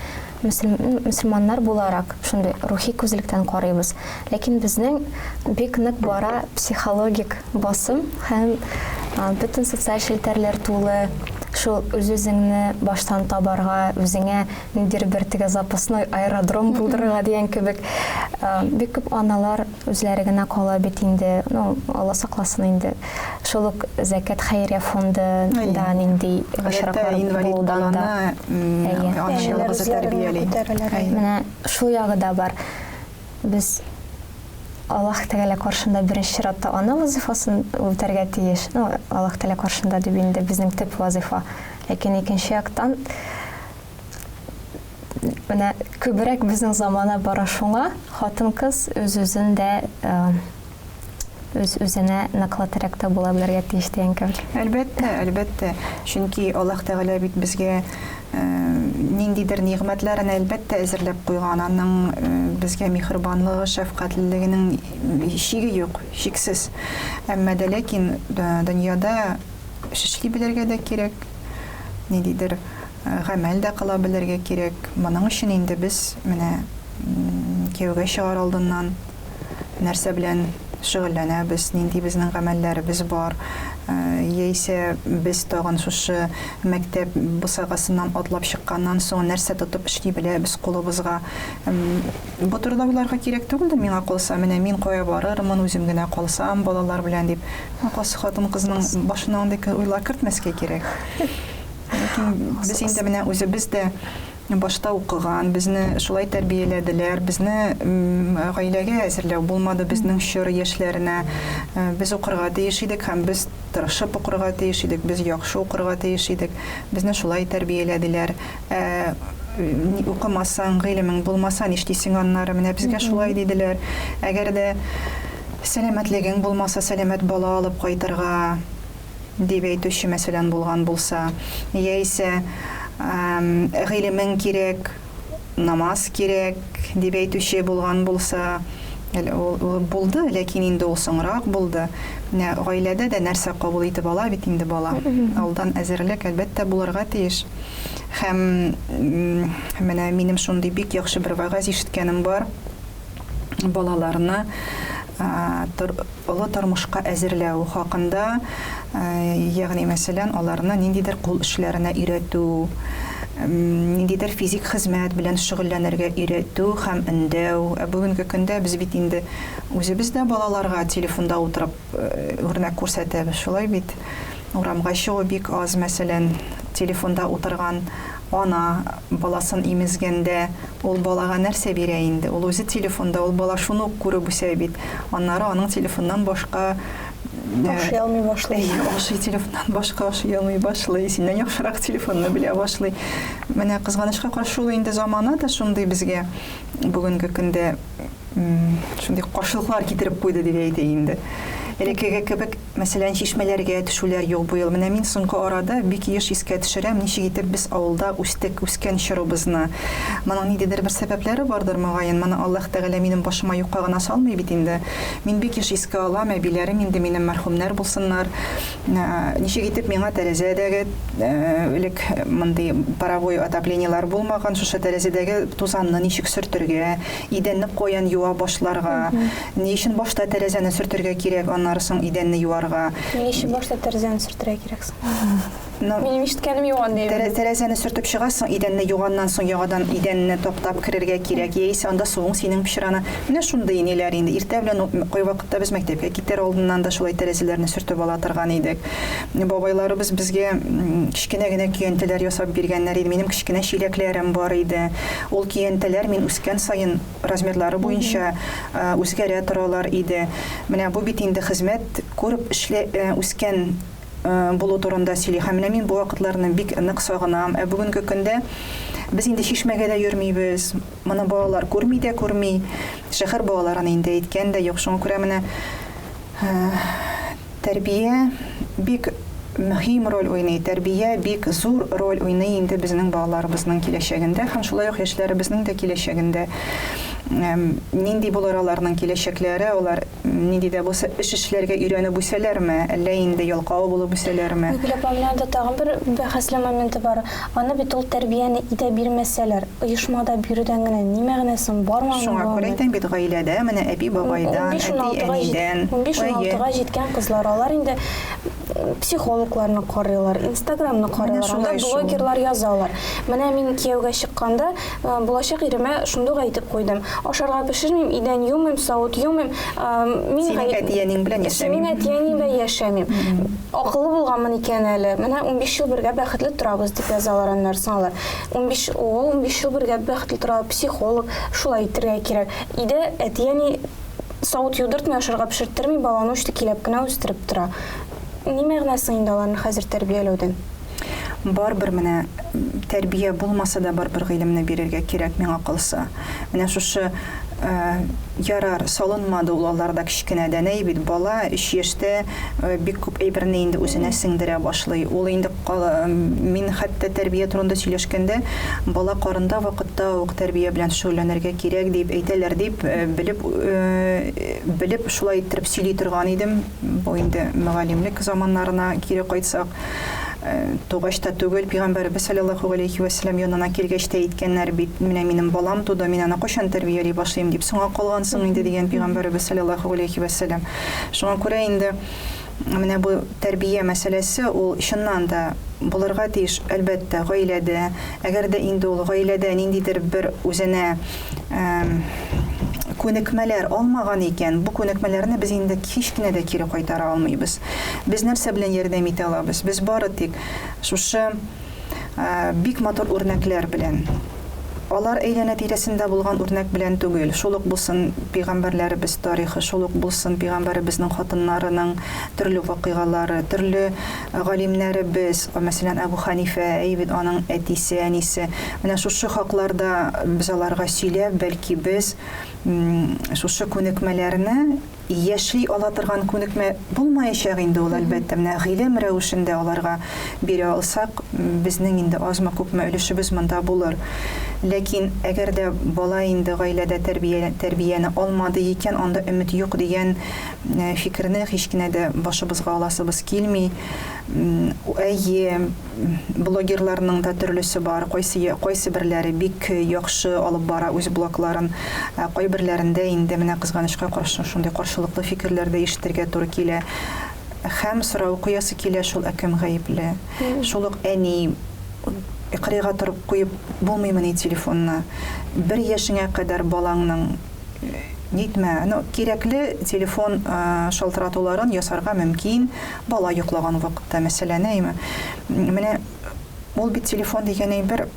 мөселманнар буларак шундый рухи күзлектән карыйбыз. Ләкин безнең бик нык бара психологик басым һәм бөтен социаль челтәрләр тулы шул үз-үзеңне баштан табарга, үзеңә ниндидер бер теге запасной аэродром булдырырга дигән кебек бик күп аналар Үзләре генә кала бит инде, ну, Алла сакласын инде. Шул ук Зәкят хәйрия фонды да нинди очраклар булудан да. Әйе. Тәрбияли. Менә шул ягы да бар. Без Аллаһ Тәгалә каршында беренче чиратта ана вазифасын үтәргә тиеш. Ну, Аллаһ Тәгалә каршында дип инде безнең төп вазифа. Ләкин икенче яктан Менә күбрәк безнең замана бара шуңа, хатын-кыз үз-үзен дә үз-үзенә ныклы терәк тә була белергә тиеш дигән кебек. Әлбәттә, әлбәттә. Чөнки Аллаһ Тәгалә бит безгә ниндидер нигъмәтләрен әлбәттә әзерләп куйган. Аның безгә миһербанлыгы, шәфкатьлелегенең чиге юк, чиксез. Әмма дә ләкин дөньяда эш эшли белергә дә кирәк, ниндидер Гамәл дә кыла белергә кирәк. Моның өчен инде без менә Кияүгә чыгар алдыннан нәрсә белән шөгыльләнәбез, нинди безнең гамәлләребез бар, яисә без тагын шушы мәктәп бусагасыннан атлап чыкканнан соң нәрсә тотып эшли беләбез кулыбызга. Бу турыда уйларга кирәк түгелдер миңа калса, менә мин кая барырмын, үзем генә калсам балалар белән дип. Миңа калса, хатын-кызның башына андый уйлар кертмәскә кирәк. Ләкин без инде менә үзебез дә Башта укыган, безне шулай тәрбияләделәр, безне гаиләгә әзерләү булмады безнең чор яшьләренә. Без укырга тиеш идек һәм без тырышып укырга тиеш идек, без яхшы укырга тиеш идек. Безне шулай тәрбияләделәр. Ә укымасаң, гыйлемең булмаса, нишлисең аннары? Менә безгә шулай диделәр. Әгәр дә сәламәтлегең булмаса, сәламәт бала алып кайтырга, Дип әйтүче, мәсәлән, булган булса, яисә гыйлемең кирәк, намаз кирәк, дип әйтүче булган булса, ул булды, ләкин инде ул соңрак булды. Менә гаиләдә дә нәрсә кабул итеп ала бит инде бала. Алдан әзерлек, әлбәттә, булырга тиеш. Һәм менә минем шундый бик яхшы бер вәгазь ишеткәнем бар. Балаларны олы тормышка әзерләү хакында, ягъни мәсәлән, аларны ниндидер кул эшләренә өйрәтү, ниндидер физик хезмәт белән шөгыльләнергә өйрәтү һәм өндәү. Ә бүгенге көндә без бит инде үзебез дә балаларга телефонда утырып үрнәк күрсәтәбез, шулай бит? Урамга чыгу бик аз, мәсәлән, телефонда утырган ана баласын имезгәндә, ул балага нәрсә бирә инде? Ул үзе телефонда, ул бала шуны ук күреп үсә бит. Аннары аның телефоннан башка Ашый алмый башлый. Әйе, ашый телефоннан башка ашый алмый башлый, синнән яхшырак телефонны белә башлый. Менә кызганычка каршы ул инде замана да шундый безгә бүгенге көндә шундый каршылыклар китереп куйды дип әйтәйем инде. Элеккеге кебек Мәсәлән, чишмәләргә төшүләр юк бу ел. Менә мин соңгы арада бик еш искә төшерәм, ничек итеп без авылда үстек, үскән чорыбызны. Моның ниндидер бер сәбәпләре бардыр, мөгаен. Моны Аллаһ Тәгалә минем башыма юкка гына салмый бит инде. Мин бик еш искә алам, әбиләрем инде минем мәрхүмнәр булсыннар. Ничек итеп миңа тәрәзәдәге, элек мондый паровой отоплениелар булмаган, шушы тәрәзәдәге тузанны ничек сөртергә, идәнне каян юа башларга, Ни өчен башта тәрәзәне сөртергә кирәк, аннары соң идәнне юарга? Ни өчен башта тәрәзәне сөртергә кирәк соң? Ну, Минем ишеткәнем юк андый. Тәрәзәне сөртеп чыгасың, идәнне юганнан соң яңадан идәнне таптап керергә кирәк, яисә анда суың синең пычрана. Менә шундый ниләр инде. Иртә белән кайвакытта без мәктәпкә китәр алдыннан да шулай тәрәзәләрне сөртеп ала торган идек. Бабайларыбыз безгә кечкенә генә көянтәләр ясап биргәннәр иде. Минем кечкенә чиләкләрем бар иде. Ул көянтәләр мин үскән саен размерлары буенча үзгәрә торалар иде. Менә бу бит инде хезмәт күреп эшлә үскән булу турында сөйли. Һәм менә мин бу вакытларны бик нык сагынам. Ә бүгенге көндә без инде чишмәгә дә йөрмибез. Моны балалар күрми дә күрми. Шәһәр балаларын инде әйткән дә юк. Шуңа күрә менә Тәрбия бик мөһим роль уйный, тәрбия бик зур роль уйный инде безнең балаларыбызның киләчәгендә һәм шулай ук яшьләребезнең дә киләчәгендә. Нинди булыр аларның киләчәкләре, алар нинди дә булса эш эшләргә өйрәнеп үсәләрме, әллә инде ялкау булып үсәләрме? Айгөл апа, менә анда тагын бер бәхәсле моменты бар. Аны бит ул тәрбияне өйдә бирмәсәләр, оешмада бирүдән генә ни мәгънә соң, бармы аның Шуңа күрә әйтәм бит, гаиләдә, менә әби-бабайдан, әти-әнидән. 15-16-га җиткән кызлар, алар инде психологларны карыйлар, инстаграмны карыйлар, анда блогерлар язалар. Менә мин кияүгә чыкканда, булачак иремә шундук әйтеп куйдым. Ашарга пешермим, идән юмыйм, савыт юмыйм. Мин Синең әти-әниң белән яшәмим. Синең әти-әниң белән яшәмим. Акыллы булганмын икән әле. Менә 15 ел бергә бәхетле торабыз, дип язалар аннары соң алар. 15 ул 15 ел бергә бәхетле тора, психолог, шулай итәргә кирәк. Өйдә әти-әни савыт юдыртмый, ашарга пешерттерми, баланы үчтекиләп кенә үстереп тора. Ни мәгънә соң инде аларны хәзер тәрбияләүдән? Барыбер менә тәрбия булмаса да барыбер гыйлемне бирергә кирәк миңа калса. Менә шушы Ярар, салынмады ул аларда кечкенәдән, әй бит, бала өч яшьтә бик күп әйберне инде үзенә сеңдерә башлый. Ул инде мин хәтта тәрбия турында сөйләшкәндә, бала карында вакытта ук тәрбия белән шөгыльләнергә кирәк дип әйтәләр дип белеп, белеп шулай иттереп сөйли торган идем. Бу инде мөгаллимлек заманнарына кире кайтсак. Тугач та түгел, пәйгамбәребез салләллаһу галәйһи вә сәлләм янына килгәч тә әйткәннәр бит, менә минем балам туды, мин аны кайчан тәрбияли башлыйм дип, соңга калгансың инде, дигән пәйгамбәребез салләллаһу галәйһи вә сәлләм. Шуңа күрә инде менә бу тәрбия мәсьәләсе ул чыннан да булырга тиеш, әлбәттә, гаиләдә. Әгәр дә инде ул гаиләдә ниндидер бер үзенә күнекмәләр алмаган икән, бу күнекмәләрне без инде һич кенә дә кире кайтара алмыйбыз. Без нәрсә белән ярдәм итә алабыз? Без бары тик шушы бик матур үрнәкләр белән. Алар әйләнә-тирәсендә булган үрнәк белән түгел. Шул ук булсын пәйгамбәрләребез тарихы, шул ук булсын пәйгамбәребезнең хатыннарының төрле вакыйгалары, төрле галимнәребез, мәсәлән, Әбу Хәнифә, әй бит аның әтисе, әнисе. Менә шушы хакларда без аларга сөйләп, бәлки без шушы күнекмәләрне Яши ала торган күнекмә булмаячак инде ул, әлбәттә. Менә гыйлем рәвешендә аларга бирә алсак, безнең инде азмы-күпме өлешебез монда булыр. Ләкин әгәр дә бала инде гаиләдә тәрбия, тәрбияне алмады икән, анда өмет юк дигән фикерне һич кенә дә башыбызга аласыбыз килми. Әйе, Блогерларның да төрлесе бар, кайсы кайсыберләре бик яхшы алып бара үз блогларын, ә кайберләрендә инде менә кызганычка каршы шундый каршылыклы фикерләр дә ишетергә туры килә. Һәм сорау куясы килә шул, ә кем гаепле? Шул ук әни кырыйга торып куеп булмыймыни телефонны? Бер яшеңә кадәр балаңның Нитмә, ну, кирәкле телефон шалтыратуларын ясарга мөмкин, бала йоклаган вакытта, мәсәлән, әйме. Менә ул бит телефон дигән әйбер,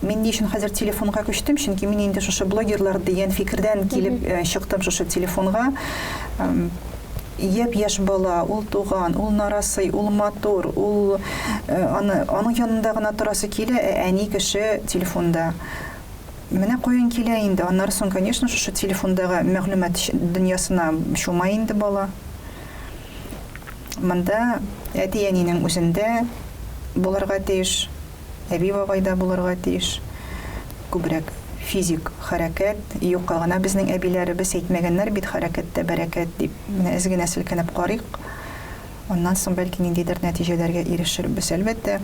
мин ни өчен хәзер телефонга күчтем, чөнки мин инде шушы блогерлар дигән фикердән килеп чыктым шушы телефонга. Япь-яшь бала, ул туган, ул нарасый, ул матур, ул аны, аның янында гына торасы килә, ә әни кеше телефонда. Менә каян килә инде. Аннары соң, конечно, шушы телефондагы мәгълүмат дөньясына чума инде бала. Монда әти-әнинең үзендә булырга тиеш, әби-бабай да булырга тиеш. Күбрәк физик хәрәкәт. Юкка гына безнең әбиләребез әйтмәгәннәр бит, хәрәкәттә бәрәкәт дип. Менә әз генә селкенеп карыйк. Аннан соң, бәлки, ниндидер нәтиҗәләргә ирешербез. Әлбәттә,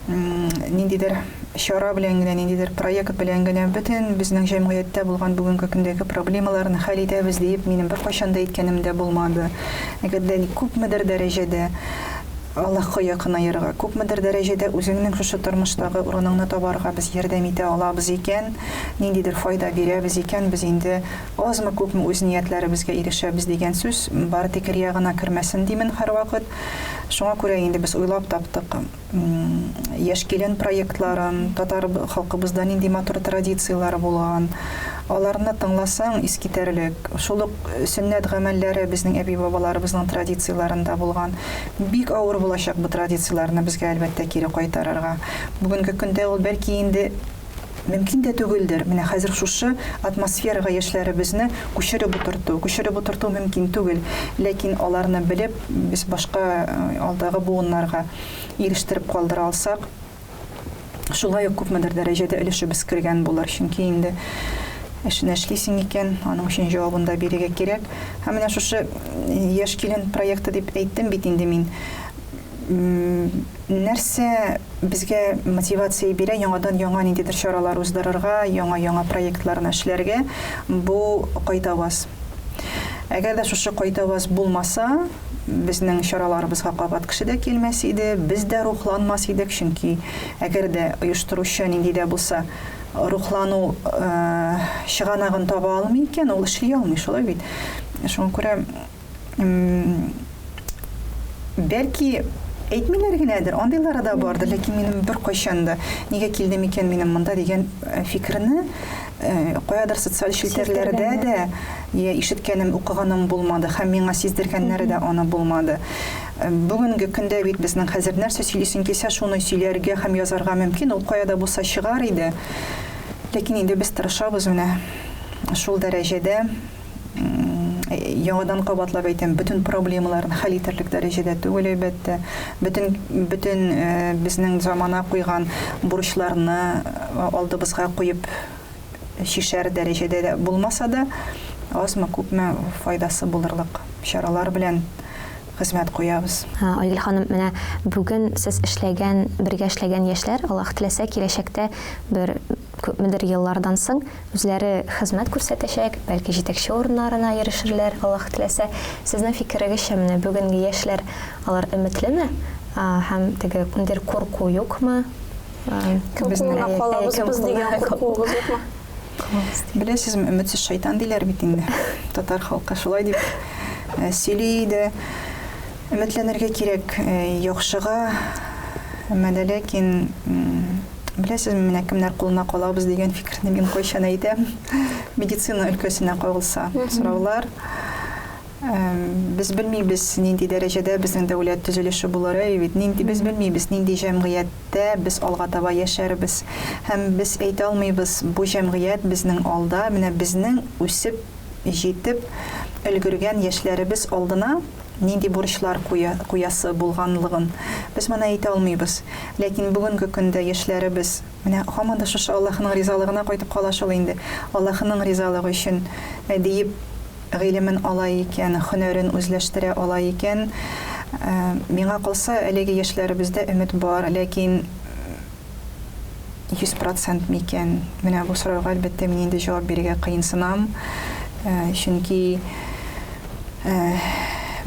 ниндидер чара белән генә, ниндидер проект белән генә бөтен безнең җәмгыятьтә булган бүгенге көндәге проблемаларны хәл итәбез диеп, минем беркайчан да әйткәнем дә булмады. Әгәр дә күпмедер дәрәҗәдә Аллаһка якынаерга, күпмедер дәрәҗәдә үзеңнең шушы тормыштагы урыныңны табарга без ярдәм итә алабыз икән, ниндидер файда бирәбез икән, без инде Азмы-күпме үз ниятләребезгә ирешәбез дигән сүз бары тик рия гына кермәсен димен һәрвакыт. Шуңа күрә инде без уйлап таптык Яшь килен проектларын, татар халкыбызда нинди матур традицияләр булган. Аларны тыңласаң, искитәрлек. Шул ук сөннәт гамәлләре безнең әби-бабаларыбызның традицияләрендә булган. Бик авыр булачак бу традицияләрне безгә, әлбәттә, кире кайтарырга. Бүгенге көндә ул бәлки инде Мөмкин дә түгелдер, менә хәзер шушы атмосферага яшьләребезне күчереп утырту. Күчереп утырту мөмкин түгел, ләкин аларны белеп, без башка алдагы буыннарга ирештереп калдыра алсак, шулай ук күпмедер дәрәҗәдә өлешебез кергән булыр. Чөнки инде эшне эшлисең икән, аның өчен җавабын да бирергә кирәк. Һәм менә шушы Яшь килен проекты дип әйттем бит инде мин. Нәрсә безгә мотивация бирә яңадан-яңа ниндидер чаралар уздырырга, яңа-яңа проектларны эшләргә? Бу кайтаваз. Әгәр дә шушы кайтаваз булмаса, безнең чараларыбызга кабат кеше дә килмәс иде, без дә рухланмас идек, чөнки әгәр дә оештыручы нинди дә булса рухлану чыганагын таба алмый икән, ул эшли алмый, шулай бит? Шуңа күрә Бәлки, әйтмиләр генәдер, андыйлары да бардыр, ләкин минем беркайчан да нигә килдем икән минем монда дигән э, фикерне э, каядыр социаль челтәрләрдә дә я ишеткәнем, укыганым булмады һәм миңа сиздергәннәре дә аны булмады. Э, бүгенге көндә бит безнең хәзер нәрсә сөйлисең килсә, шуны сөйләргә һәм язарга мөмкин, ул кая да булса чыгар иде. Ләкин инде без тырышабыз менә шул дәрәҗәдә яңадан кабатлап әйтәм, бөтен проблемаларын хәл итәрлек дәрәҗәдә түгел, әлбәттә. Бөтен, бөтен э, безнең замана куйган бурычларны э, алдыбызга куеп чишәр дәрәҗәдә дә булмаса да, азмы-күпме файдасы булырлык чаралар белән хезмәт куябыз. Айгөл ханым, менә бүген сез эшләгән, бергә эшләгән яшьләр, Аллаһ теләсә, киләчәктә бер күпмедер еллардан соң үзләре хезмәт күрсәтәчәк, бәлки җитәкче урыннарына ирешерләр, Аллаһ теләсә. Сезнең фикерегезчә, менә бүгенге яшьләр, алар өметлеме? Һәм теге ниндидер курку юкмы? Кем кулына калабыз без дигән куркуыгыз юкмы? Беләсезме, өметсез шайтан диләр бит инде. Татар халкы шулай дип э, сөйли иде. Өметләнергә кирәк э, яхшыга, әмма дә ләкин беләсезме, менә кемнәр кулына калабыз дигән фикерне мин кайчан әйтәм. Медицина өлкәсенә кагылса сораулар. Без белмибез, нинди дәрәҗәдә безнең дәүләт төзелеше булыр, әй бит, нинди без белмибез, нинди җәмгыятьтә без алга таба яшәрбез. Һәм без әйтә алмыйбыз, бу җәмгыять безнең алда, менә безнең үсеп җитеп өлгергән яшьләребез алдына нинди бурычлар куя, куясы булганлыгын. Без моны әйтә алмыйбыз. Ләкин бүгенге көндә яшьләребез, менә һаман да шушы Аллаһының ризалыгына кайтып кала шул инде. Аллаһының ризалыгы өчен диеп гыйлемен ала икән, һөнәрен үзләштерә ала икән, миңа калса, әлеге яшьләребездә өмет бар, ләкин 100 процент микән? Менә бу сорауга, әлбәттә, мин инде җавап бирергә кыенсынам, чөнки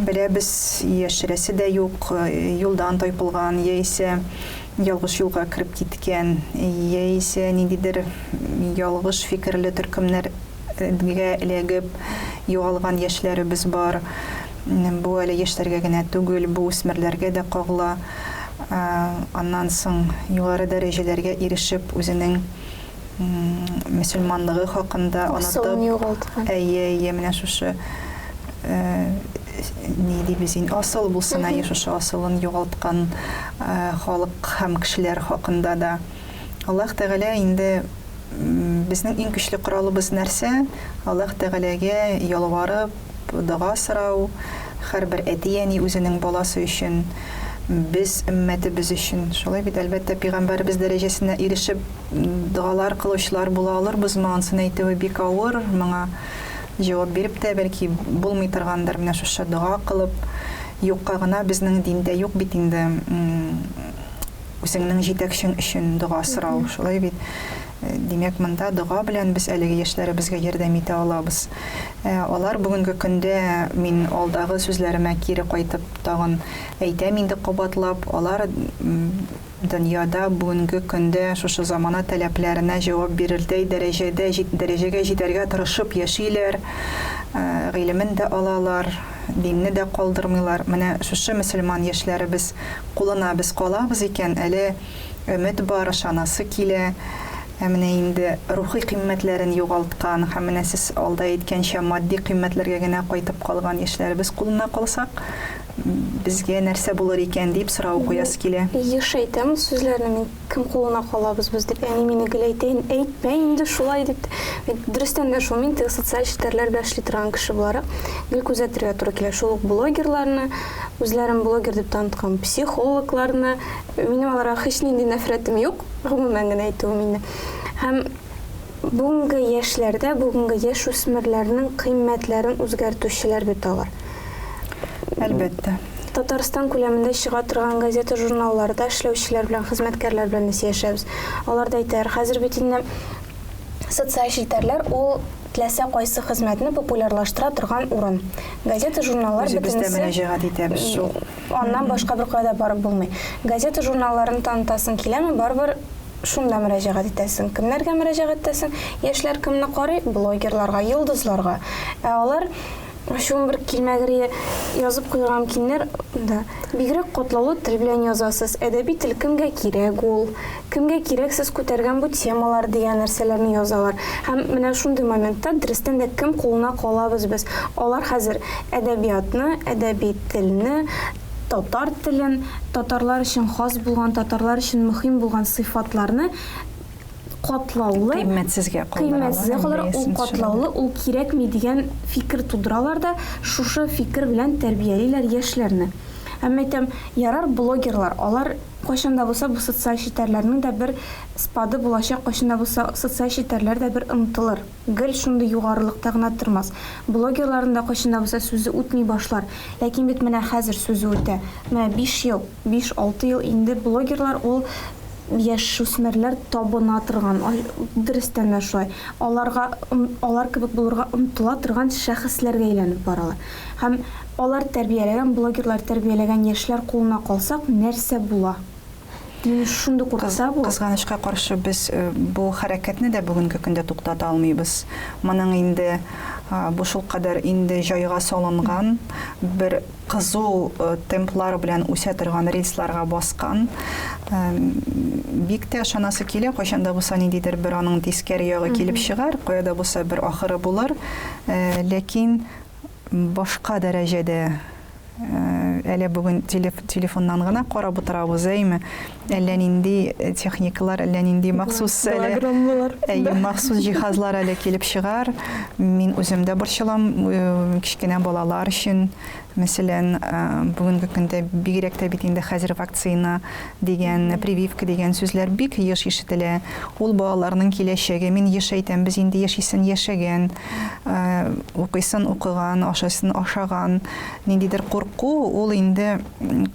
беләбез, яшерәсе дә юк, юлдан тайпылган яисә ялгыш юлга кереп киткән, яисә ниндидер ялгыш фикерле төркемнәр гә эләгеп югалган яшьләребез бар. Бу әле яшьләргә генә түгел, бу үсмерләргә дә кагыла. Аннан соң югары дәрәҗәләргә ирешеп, үзенең мөселманлыгы хакында онытып, әйе, әйе, менә шушы ни дибез инде, асыл булсын, әйе, шушы асылын югалткан халык һәм кешеләр хакында да. Аллаһ Тәгалә инде Безнең иң көчле коралыбыз нәрсә? Аллаһ Тәгаләгә ялварып, дога сорау, һәрбер әти-әни үзенең баласы өчен, без өммәтебез өчен. Шулай бит, әлбәттә, пигамбәребез дәрәҗәсенә ирешеп, догалар кылучылар була алырбызмы? Ансын әйтүе бик авыр, моңа җавап биреп тә, бәлки, булмый торгандыр. Менә шушы дога кылып, юкка гына безнең диндә юк бит инде. Үзеңнең җитәкчең өчен дога сорау, шулай бит? Димәк, монда дога белән без әлеге яшьләребезгә ярдәм итә алабыз. Алар бүгенге көндә, мин алдагы сүзләремә кире кайтып тагын әйтәм инде кабатлап, алар дөньяда бүгенге көндә шушы замана таләпләренә җавап бирердәй дәрәҗәдә, дәрәҗәгә җитәргә тырышып яшиләр, гыйлемен дә алалар, динне дә калдырмыйлар. Менә шушы мөселман яшьләребез Кулына без калабыз икән, әле өмет бар, ышанасы килә. Ә менә инде рухи кыйммәтләрен югалткан һәм менә сез алда әйткәнчә матди кыйммәтләргә генә кайтып калган яшьләребез кулына калсак, безгә нәрсә булыр икән дип сорау куясы килә. Еш әйтәм ул сүзләрне мин, кем кулына калабыз без дип. Әни мине гел әйтә, әйтмә инде шулай дип. Дөрестән дә шул, мин теге социаль челтәрләр белән эшли торган кеше буларак, гел күзәтергә туры килә. Шул ук блогерларны, Үзләрен блогер дип таныткан психологларны, минем аларга һичнинди нәфрәтем юк, гомумән генә әйтүем инде. Һәм бүгенге яшьләрдә, бүгенге яшүсмерләрнең кыйммәтләрен үзгәртүчеләр бит алар. Әлбәттә. Татарстан күләмендә чыга торган газета-журналларда эшләүчеләр белән, хезмәткәрләр белән дә сөйләшәбез. Алар да әйтәләр, хәзер бит инде социаль челтәрләр ул теләсә кайсы хезмәтне популярлаштыра торган урын. Газета-журналлар Үзебез дә мөрәҗәгать итәбез шул. Аннан башка беркая да барып булмый. Газета-журналларын танытасың киләме, барыбер шунда мөрәҗәгать итәсең. Кемнәргә мөрәҗәгать итәсең? Яшьләр кемне карый? Блогерларга, йолдызларга. Ә алар Ачуым бер килмәгерие язып куйган киннәр да. Бигрәк катлаулы тел белән язасыз. Әдәби тел кемгә кирәк ул? Кемгә кирәк сез күтәргән бу темалар дигән нәрсәләрне язалар. Һәм менә шундый моментта дөрестән дә кем кулына калабыз без? Алар хәзер әдәбиятны, әдәби телне, татар телен, татарлар өчен хас булган, татарлар өчен мөһим булган сыйфатларны катлаулы, кыйммәтсезгә калдыралар, кыйммәтсезгә калдыра, ул катлаулы, ул кирәкми дигән фикер тудыралар да, шушы фикер белән тәрбиялиләр яшьләрне. Әмма әйтәм, ярар блогерлар, алар Кайчан да булса бу социаль челтәрләрнең дә бер спады булачак, кайчан да булса социаль челтәрләр дә бер онытылыр. Гел шундый югарылыкта гына тормас. Блогерларның да кайчан да булса сүзе үтми башлар. Ләкин бит менә хәзер сүзе үтә. Менә биш ел, биш-алты ел инде блогерлар ул яшүсмерләр табына торган, дөрестән дә шулай, аларга, алар кебек булырга омтыла торган шәхесләргә әйләнеп баралар. Һәм алар тәрбияләгән, блогерлар тәрбияләгән яшьләр кулына калсак, нәрсә була? Мине шундый куркыта бу. Кызганычка каршы, без бу хәрәкәтне дә бүгенге көндә туктата алмыйбыз. Моның инде бу шулкадәр инде җайга салынган, бер кызу темплар белән үсә торган рельсларга баскан. Бик тә ышанасы килә, кайчан да булса ниндидер бер аның тискәре ягы килеп чыгар, кая да булса бер ахыры булыр. Ләкин башка дәрәҗәдә Әле бүген телефоннан гына карап утырабыз, әйме? Әллә нинди техникалар, әллә нинди махсус әле, әйе, махсус җиһазлар әле килеп чыгар. Мин үзем дә борчылам, кечкенә балалар өчен. Мәсәлән, бүгенге көндә бигрәк тә бит инде хәзер вакцина дигән, прививка дигән сүзләр бик еш ишетелә. Ул балаларның киләчәге. Мин еш әйтәм, без инде яшисен яшәгән, укыйсын укыган, ашыйсын ашаган. Ниндидер курку, ул инде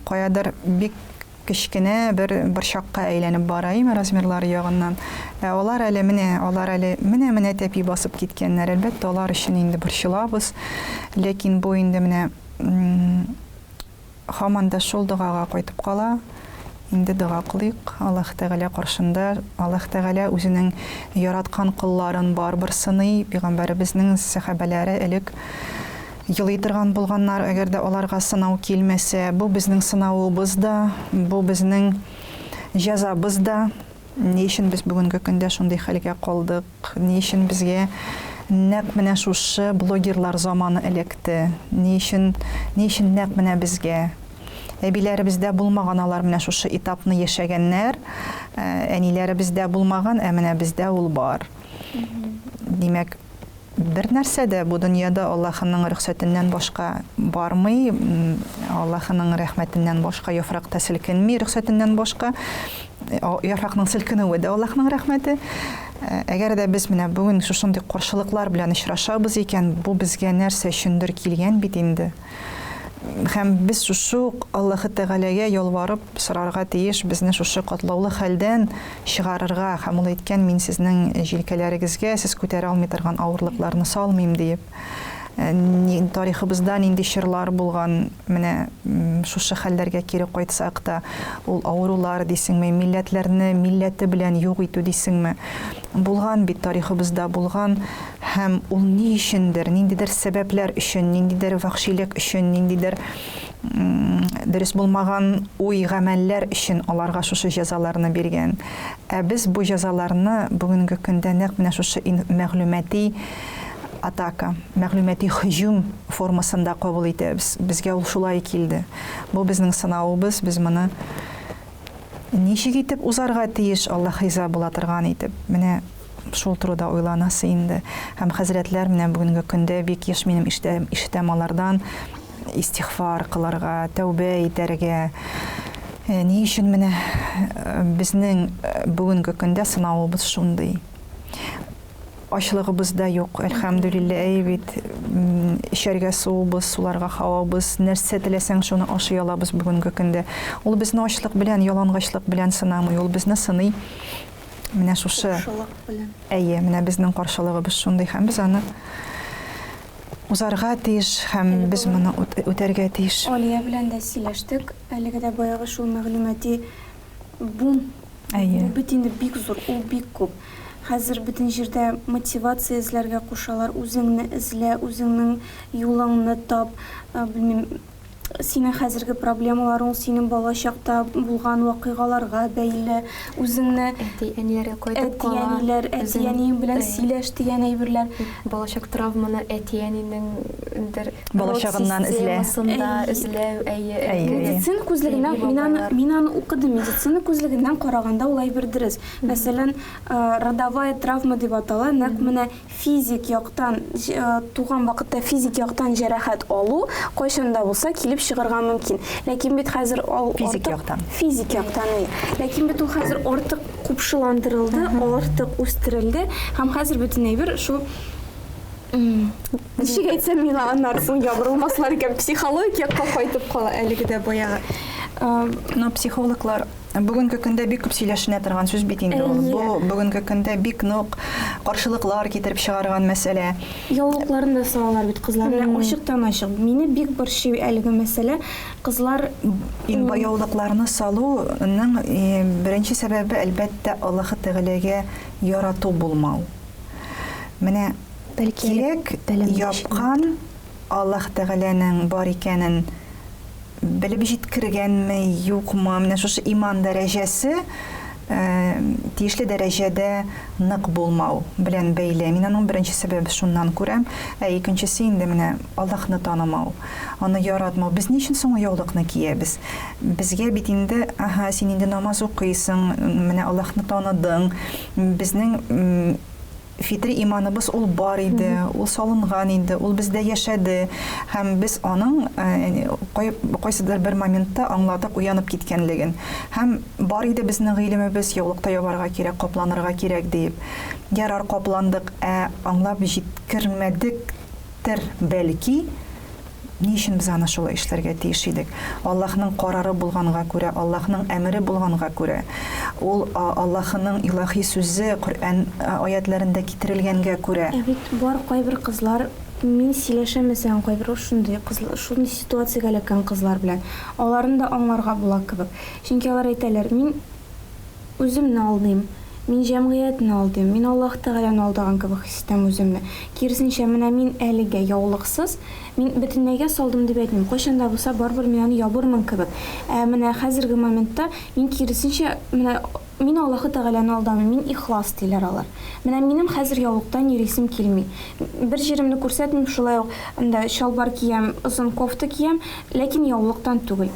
каядыр бик кечкенә бер борчакка әйләнеп бара, име, размерлары ягыннан. Ә алар әле менә, алар әле менә-менә тәпи басып киткәннәр. Әлбәттә, алар өчен инде борчылабыз. Ләкин бу инде менә Һаман да шул догага кайтып кала. Инде дога кылыйк Аллаһ Тәгалә каршында. Аллаһ Тәгалә үзенең яраткан колларын барыбер сыный. Пәйгамбәребезнең сәхабәләре элек елый торган булганнар, әгәр дә аларга сынау килмәсә. Бу безнең сынавыбыз да, бу безнең җәзабыз да. Ни өчен без бүгенге көндә шундый хәлгә калдык? Ни өчен безгә нәкъ менә шушы блогерлар заманы эләкте? Ни өчен, ни өчен нәкъ менә безгә? Әбиләребездә булмаган алар менә шушы этапны яшәгәннәр, әниләребездә булмаган, ә менә бездә ул бар. Димәк, бер нәрсә дә бу дөньяда Аллаһының рөхсәтеннән башка бармый, Аллаһының рәхмәтеннән башка яфрак та селкенми, рөхсәтеннән башка. Яфракның селкенүе дә Аллаһның рәхмәте. Әгәр дә без менә бүген шушындый каршылыклар белән очрашабыз икән, бу безгә нәрсә өчендер килгән бит инде. Һәм без шушы ук Аллаһы Тәгаләгә ялварып сорарга тиеш, безне шушы катлаулы хәлдән чыгарырга. Һәм ул әйткән, мин сезнең җилкәләрегезгә сез күтәрә алмый торган авырлыкларны салмыйм, диеп. Тарихыбызда нинди чорлар булган, менә шушы хәлләргә кире кайтсак та, ул авырулар дисеңме, милләтләрне милләте белән юк итү дисеңме, булган бит тарихыбызда булган, һәм ул ни өчендер, ниндидер сәбәпләр өчен, ниндидер вәхшилек өчен, ниндидер дөрес булмаган уй-гамәлләр өчен аларга шушы җәзаларны биргән. Ә без бу җәзаларны бүгенге көндә нәкъ менә шушы мәгълүмати атака, мәгълүмати һөҗүм формасында кабул итәбез. Безгә ул шулай килде. Бу безнең сынавыбыз, без моны ничек итеп узарга тиеш, Аллаһ риза була торган итеп. Менә шул турыда уйланасы инде. Һәм хәзрәтләр менә бүгенге көндә бик еш минем ишетәм, ишетәм алардан истигъфар кылырга, тәүбә итәргә. Э, ни өчен менә э, безнең э, бүгенге көндә сынавыбыз шундый? Ачлыгыбыз да юк, әлхәмдүлилләһ, әй бит, эчәргә суыбыз, суларга һавабыз, нәрсә теләсәң, шуны ашый алабыз бүгенге көндә. Ул безне ачлык белән, ялангачлык белән сынамый, ул безне сыный менә шушы. Каршылык белән. Әйе, менә безнең каршылыгыбыз шундый һәм без аны узарга тиеш һәм без моны үтәргә тиеш. Алия белән дә сөйләштек, әлеге дә баягы шул мәгълүмати бум. Әйе. Бу бит инде бик зур, ул бик күп. Хәзер бөтен җирдә мотивация эзләргә кушалар, үзеңне эзлә, үзеңнең юлыңны тап, белмим, синең хәзерге проблемаларың ул синең балачакта булган вакыйгаларга бәйле, үзеңне Әти-әниләргә кайтып кала. Әти-әниләр, әти-әниең белән сөйләш дигән әйберләр. Балачак травманы әти-әнинең дер Балачагыннан эзлә. Системасында эзләү, әйе. Әйе. Медицина күзлегеннән мин аны, мин аны укыдым. Медицина күзлегеннән караганда ул әйбер дөрес. Мәсәлән, родовая травма дип атала, нәкъ менә физик яктан туган вакытта физик яктан җәрәхәт алу кайчан да булса килеп килеп чыгарга мөмкин. Ләкин бит хәзер ул физик яктан. Физик яктан, әйе. Ләкин бит ул хәзер артык купшыландырылды, артык үстерелде һәм хәзер бөтен әйбер шул ничек әйтсәм, миңа аннары соң ябырылмаслар икән, психологик якка кайтып кала әлеге дә баягы. Но психологлар бүгенге көндә бик күп сөйләшенә торган сүз бит инде ул. Бу бүгенге көндә бик нык каршылыклар китереп чыгарган мәсьәлә. Яулыкларын да салалар бит кызлар. Менә ачыктан-ачык. Мине бик борчый әлеге мәсьәлә. Кызлар Инде яулыкларны салуның беренче сәбәбе, әлбәттә, Аллаһы Тәгаләгә ярату булмау. Менә кирәк япкан Аллаһ Тәгаләнең бар икәнен белеп җиткергәнме, юкмы, менә шушы иман дәрәҗәсе тиешле дәрәҗәдә нык булмау белән бәйле. Мин аның беренче сәбәбе шуннан күрәм. Ә икенчесе инде менә Аллаһны танымау, аны яратмау. Без ни өчен соң яулыкны киябез? Безгә бит инде, аһа, син инде намаз укыйсың, менә Аллаһны таныдың. Безнең Фитри иманыбыз ул бар иде, ул салынган иде, ул бездә яшәде һәм без аның кайсыдыр бер моментта аңладык уянып киткәнлеген. Һәм бар иде безнең гыйлемебез, яулыкта ябарга кирәк, капланырга кирәк диеп. Ярар, капландык, ә аңлап җиткермәдектер, бәлки, Ни өчен без аны шулай эшләргә тиеш идек? Аллаһның карары булганга күрә, Аллаһның әмере булганга күрә, ул Аллаһының илаһи сүзе Коръән аятьләрендә китерелгәнгә күрә. Ә бит бар кайбер кызлар, мин сөйләшәм, мәсәлән, кайбер шундый кыз, шундый ситуациягә эләккән кызлар белән. Аларны да аңларга була кебек. Чөнки алар әйтәләр, мин Үземне алдыйм. Мин җәмгыятьне алдыйм. Мин Аллаһ Тәгаләне алдаган кебек хис итәм үземне. Киресенчә, менә мин әлегә яулыксыз, мин бөтенләйгә салдым дип әйтмим, кайчан да булса барыбер мин аны ябырмын кебек. Ә менә хәзерге моментта мин киресенчә, менә мин Аллаһы Тәгаләне алдамыйм, мин ихлас, диләр алар. Менә минем хәзер яулыктан йөрисем килми. Бер җиремне күрсәтмим, шулай ук анда чалбар киям, озын кофта киям, ләкин яулыктан түгел.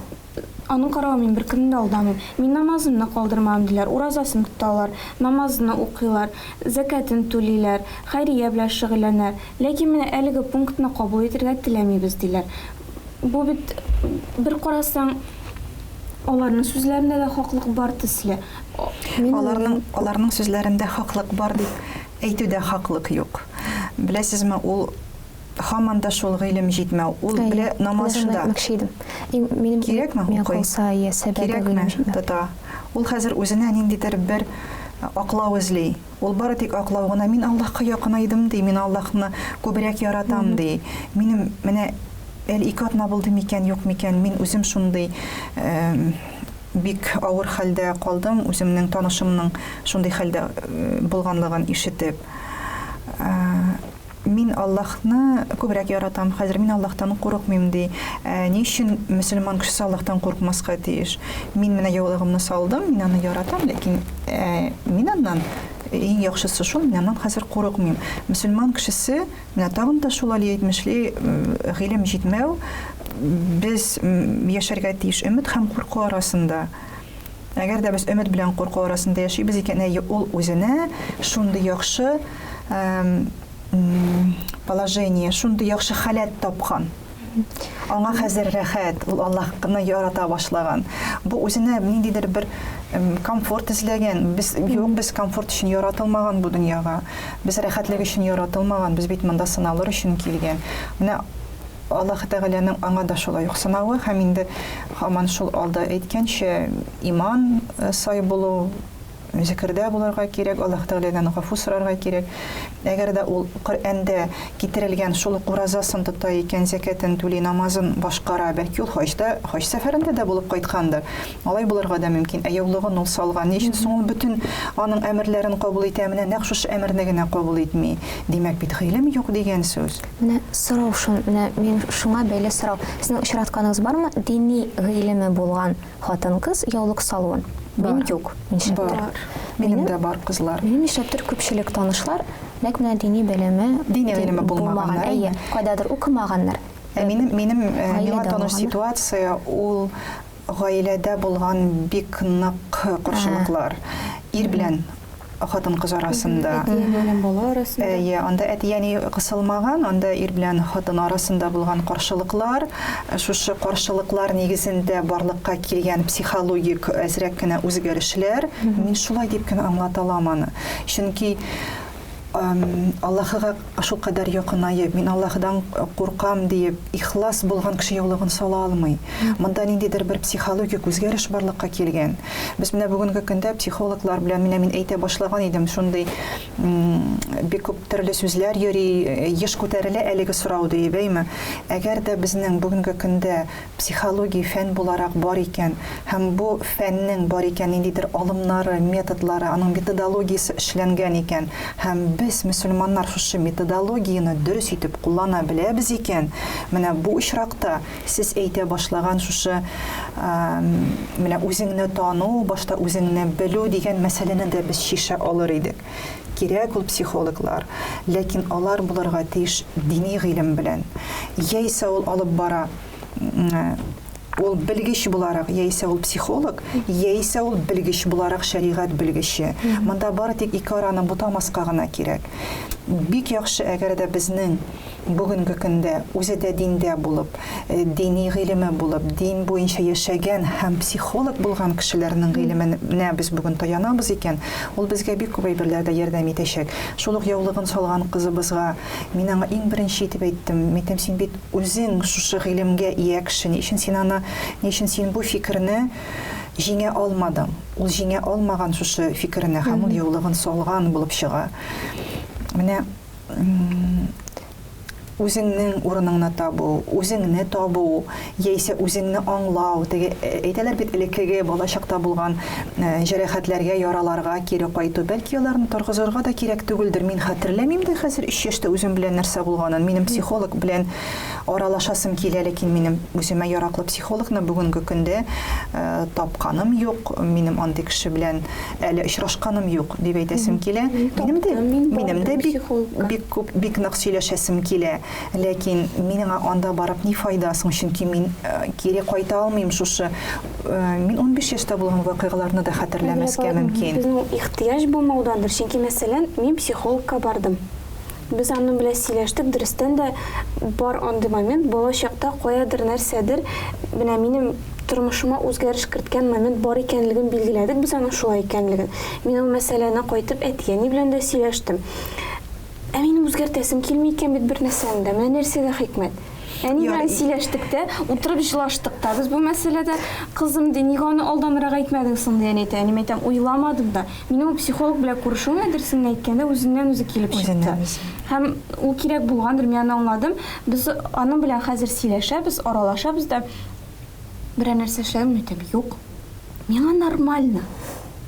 Аның каравы мин беркемне дә алдамыйм. Мин намазымны калдырмам, диләр. Уразасын тоталар, намазны укыйлар, зәкятен түлиләр, хәйрия белән шөгыльләнәләр. Ләкин менә әлеге пунктны кабул итергә теләмибез, диләр. Бу бит, бер карасаң, аларның сүзләрендә дә хаклык бар төсле. Аларның, аларның сүзләрендә хаклык бар дип әйтү дә хаклык юк. Беләсезме, ул Һаман да шул гыйлем җитмәү. Ул белә намазы да. Минем Кирәкме миңа укый? калса, я сәбәбе Кирәкме гыйлем җитмәү. тота? Ул хәзер үзенә ниндидер бер аклау эзли. Ул бары тик аклау гына, мин Аллаһка якынайдым ди, мин Аллаһны күбрәк яратам ди. Минем менә әле ике атна булды микән, юк микән, мин үзем шундый бик авыр хәлдә калдым, үземнең танышымның шундый хәлдә булганлыгын ишетеп. Мин Аллаһны күбрәк яратам, хәзер мин Аллаһтан курыкмыйм, ди. Ә ни өчен мөселман кешесе Аллаһтан курыкмаска тиеш? Мин менә яулыгымны салдым, мин аны яратам, ләкин мин аннан иң яхшысы шул, мин аннан хәзер курыкмыйм. Мөселман кешесе, менә тагын да шул Али әйтмешли, гыйлем җитмәү, без яшәргә тиеш өмет һәм курку арасында. Әгәр дә без өмет белән курку арасында яшибез икән, әйе, ул үзенә шундый яхшы положение, шундый яхшы халәт тапкан. Аңа хәзер рәхәт, ул Аллаһны ярата башлаган. Бу үзенә ниндидер бер комфорт эзләгән. Без юк, без комфорт өчен яратылмаган бу дөньяга. Без рәхәтлек өчен яратылмаган, без бит монда сыналыр өчен килгән. Менә Аллаһы Тәгаләнең аңа да шулай ук сынавы һәм инде һаман шул алда әйткәнчә, иман сай булу, зикердә булырга кирәк, Аллаһы Тәгаләдән гафу сорарга кирәк. Әгәр дә ул Коръәндә китерелгән шул ук уразасын тота икән, зәкятен түли, намазын башкара, бәлки ул хаҗда, хаҗ сәфәрендә дә булып кайткандыр. Алай булырга да мөмкин. Ә яулыгын ул салган. Ни өчен соң ул бөтен аның әмерләрен кабул итә, менә нәкъ шушы әмерне генә кабул итми? Димәк бит гыйлем юк дигән сүз. Менә сорау шун, менә мин шуңа бәйле сорау. Сезнең очратканыгыз бармы, дини гыйлеме булган хатын-кыз яулык салуын? Мин Бар. юк, нишләптер. Бар. Минем дә бар кызлар. Минем нишләптер күпчелек танышлар нәкъ менә дини белеме Дини гыйлеме булмаган, булмаганнар, әйе, әйе. кайдадыр укымаганнар. Ә минем, минем, миңа Гаиләдә таныш булганнар. ситуация, ул гаиләдә булган бик нык каршылыклар. Ир белән. хатын-кыз арасында. Әти белән бала арасында. Әйе, анда әти-әни кысылмаган, анда ир белән хатын арасында булган каршылыклар, шушы каршылыклар нигезендә барлыкка килгән психологик әзрәк кенә үзгәрешләр, мин шулай дип кенә аңлата алам аны. Чөнки Аллаһыга шулкадәр якынаеп, мин Аллаһыдан куркам диеп, ихлас булган кеше яулыгын сала алмый. Монда ниндидер бер психологик үзгәреш барлыкка килгән. Без менә бүгенге көндә психологлар белән, менә мин әйтә башлаган идем, шундый бик күп төрле сүзләр йөри, еш күтәрелә әлеге сорау диеп, әйме? Әгәр дә безнең бүгенге көндә Психология фән буларак бар икән һәм бу фәннең бар икән ниндидер алымнары, методлары, аның методологиясе эшләнгән икән һәм без, мөселманнар, шушы методологияне дөрес итеп куллана беләбез икән, менә бу очракта сез әйтә башлаган шушы менә үзеңне тану, башта үзеңне белү дигән мәсьәләне дә без чишә алыр идек. Кирәк ул психологлар, ләкин алар булырга тиеш дини гыйлем белән. Яисә ул алып бара, ул белгеч буларак, яисә ул психолог, яисә ул белгеч буларак шәригать белгече. Монда бары тик ике араны бутамаска гына кирәк. Бик яхшы, әгәр дә безнең бүгенге көндә үзе дә диндә булып, дини гыйлеме булып, дин буенча яшәгән һәм психолог булган кешеләрнең гыйлеменә без бүген таянабыз икән, ул безгә бик күп әйберләрдә ярдәм итәчәк. Шул ук яулыгын салган кызыбызга мин аңа иң беренче итеп әйттем, мин әйтәм, син бит үзең шушы гыйлемгә ия кеше, ни өчен син аны, ни өчен син бу фикерне җиңә алмадың? Ул җиңә алмаган шушы фикерне һәм ул яулыгын салган булып чыга. Менә үзеңнең урыныңны табу, үзеңне табу, яисә үзеңне аңлау, теге әйтәләр бит элеккеге балачакта булган җәрәхәтләргә, яраларга кире кайту. Бәлки аларны торгызырга да кирәк түгелдер. Мин хәтерләмим дә хәзер 3 яшьтә үзем белән нәрсә булганын. Минем психолог белән аралашасым килә, ләкин минем үземә яраклы психологны бүгенге көндә тапканым юк. Минем андый кеше белән Әле очрашканым юк, дип әйтәсем килә. Минем дә, минем дә бик, бик күп, бик нык сөйләшәсем килә. Ләкин миңа анда барып ни файда соң, чөнки мин э, кире кайта алмыйм шушы. Э, мин 15 яшьтә булган вакыйгаларны да хәтерләмәскә мөмкин. Безнең ихтыяҗ булмаудандыр, чөнки, мәсәлән, мин психологка бардым. Без аның белән сөйләштек, дөрестән дә бар андый момент, бала чакта каядыр нәрсәдер менә минем тормышыма үзгәреш керткән момент бар икәнлеген билгеләдек без аның шулай икәнлеген. Мин ул мәсьәләне кайтып әти-әни белән дә сөйләштем. Ә минем үзгәртәсем килми икән бит бер нәрсәне дә. Менә нәрсәдә хикмәт. Әни белән сөйләштек тә, утырып җылаштык та без бу мәсьәләдә. Кызым, ди, нигә аны алданрак әйтмәдең соң, ди, әни әйтә. Әнием әйтәм, уйламадым да. Минем ул психолог белән күрешүем, дөресен генә әйткәндә, үзеннән-үзе килеп чыкты. Һәм ул кирәк булгандыр, мин аны аңладым. Без аның белән хәзер сөйләшәбез, аралашабыз да. Берәр нәрсә эшләдеңме? Әйтәм, юк. Миңа нормально.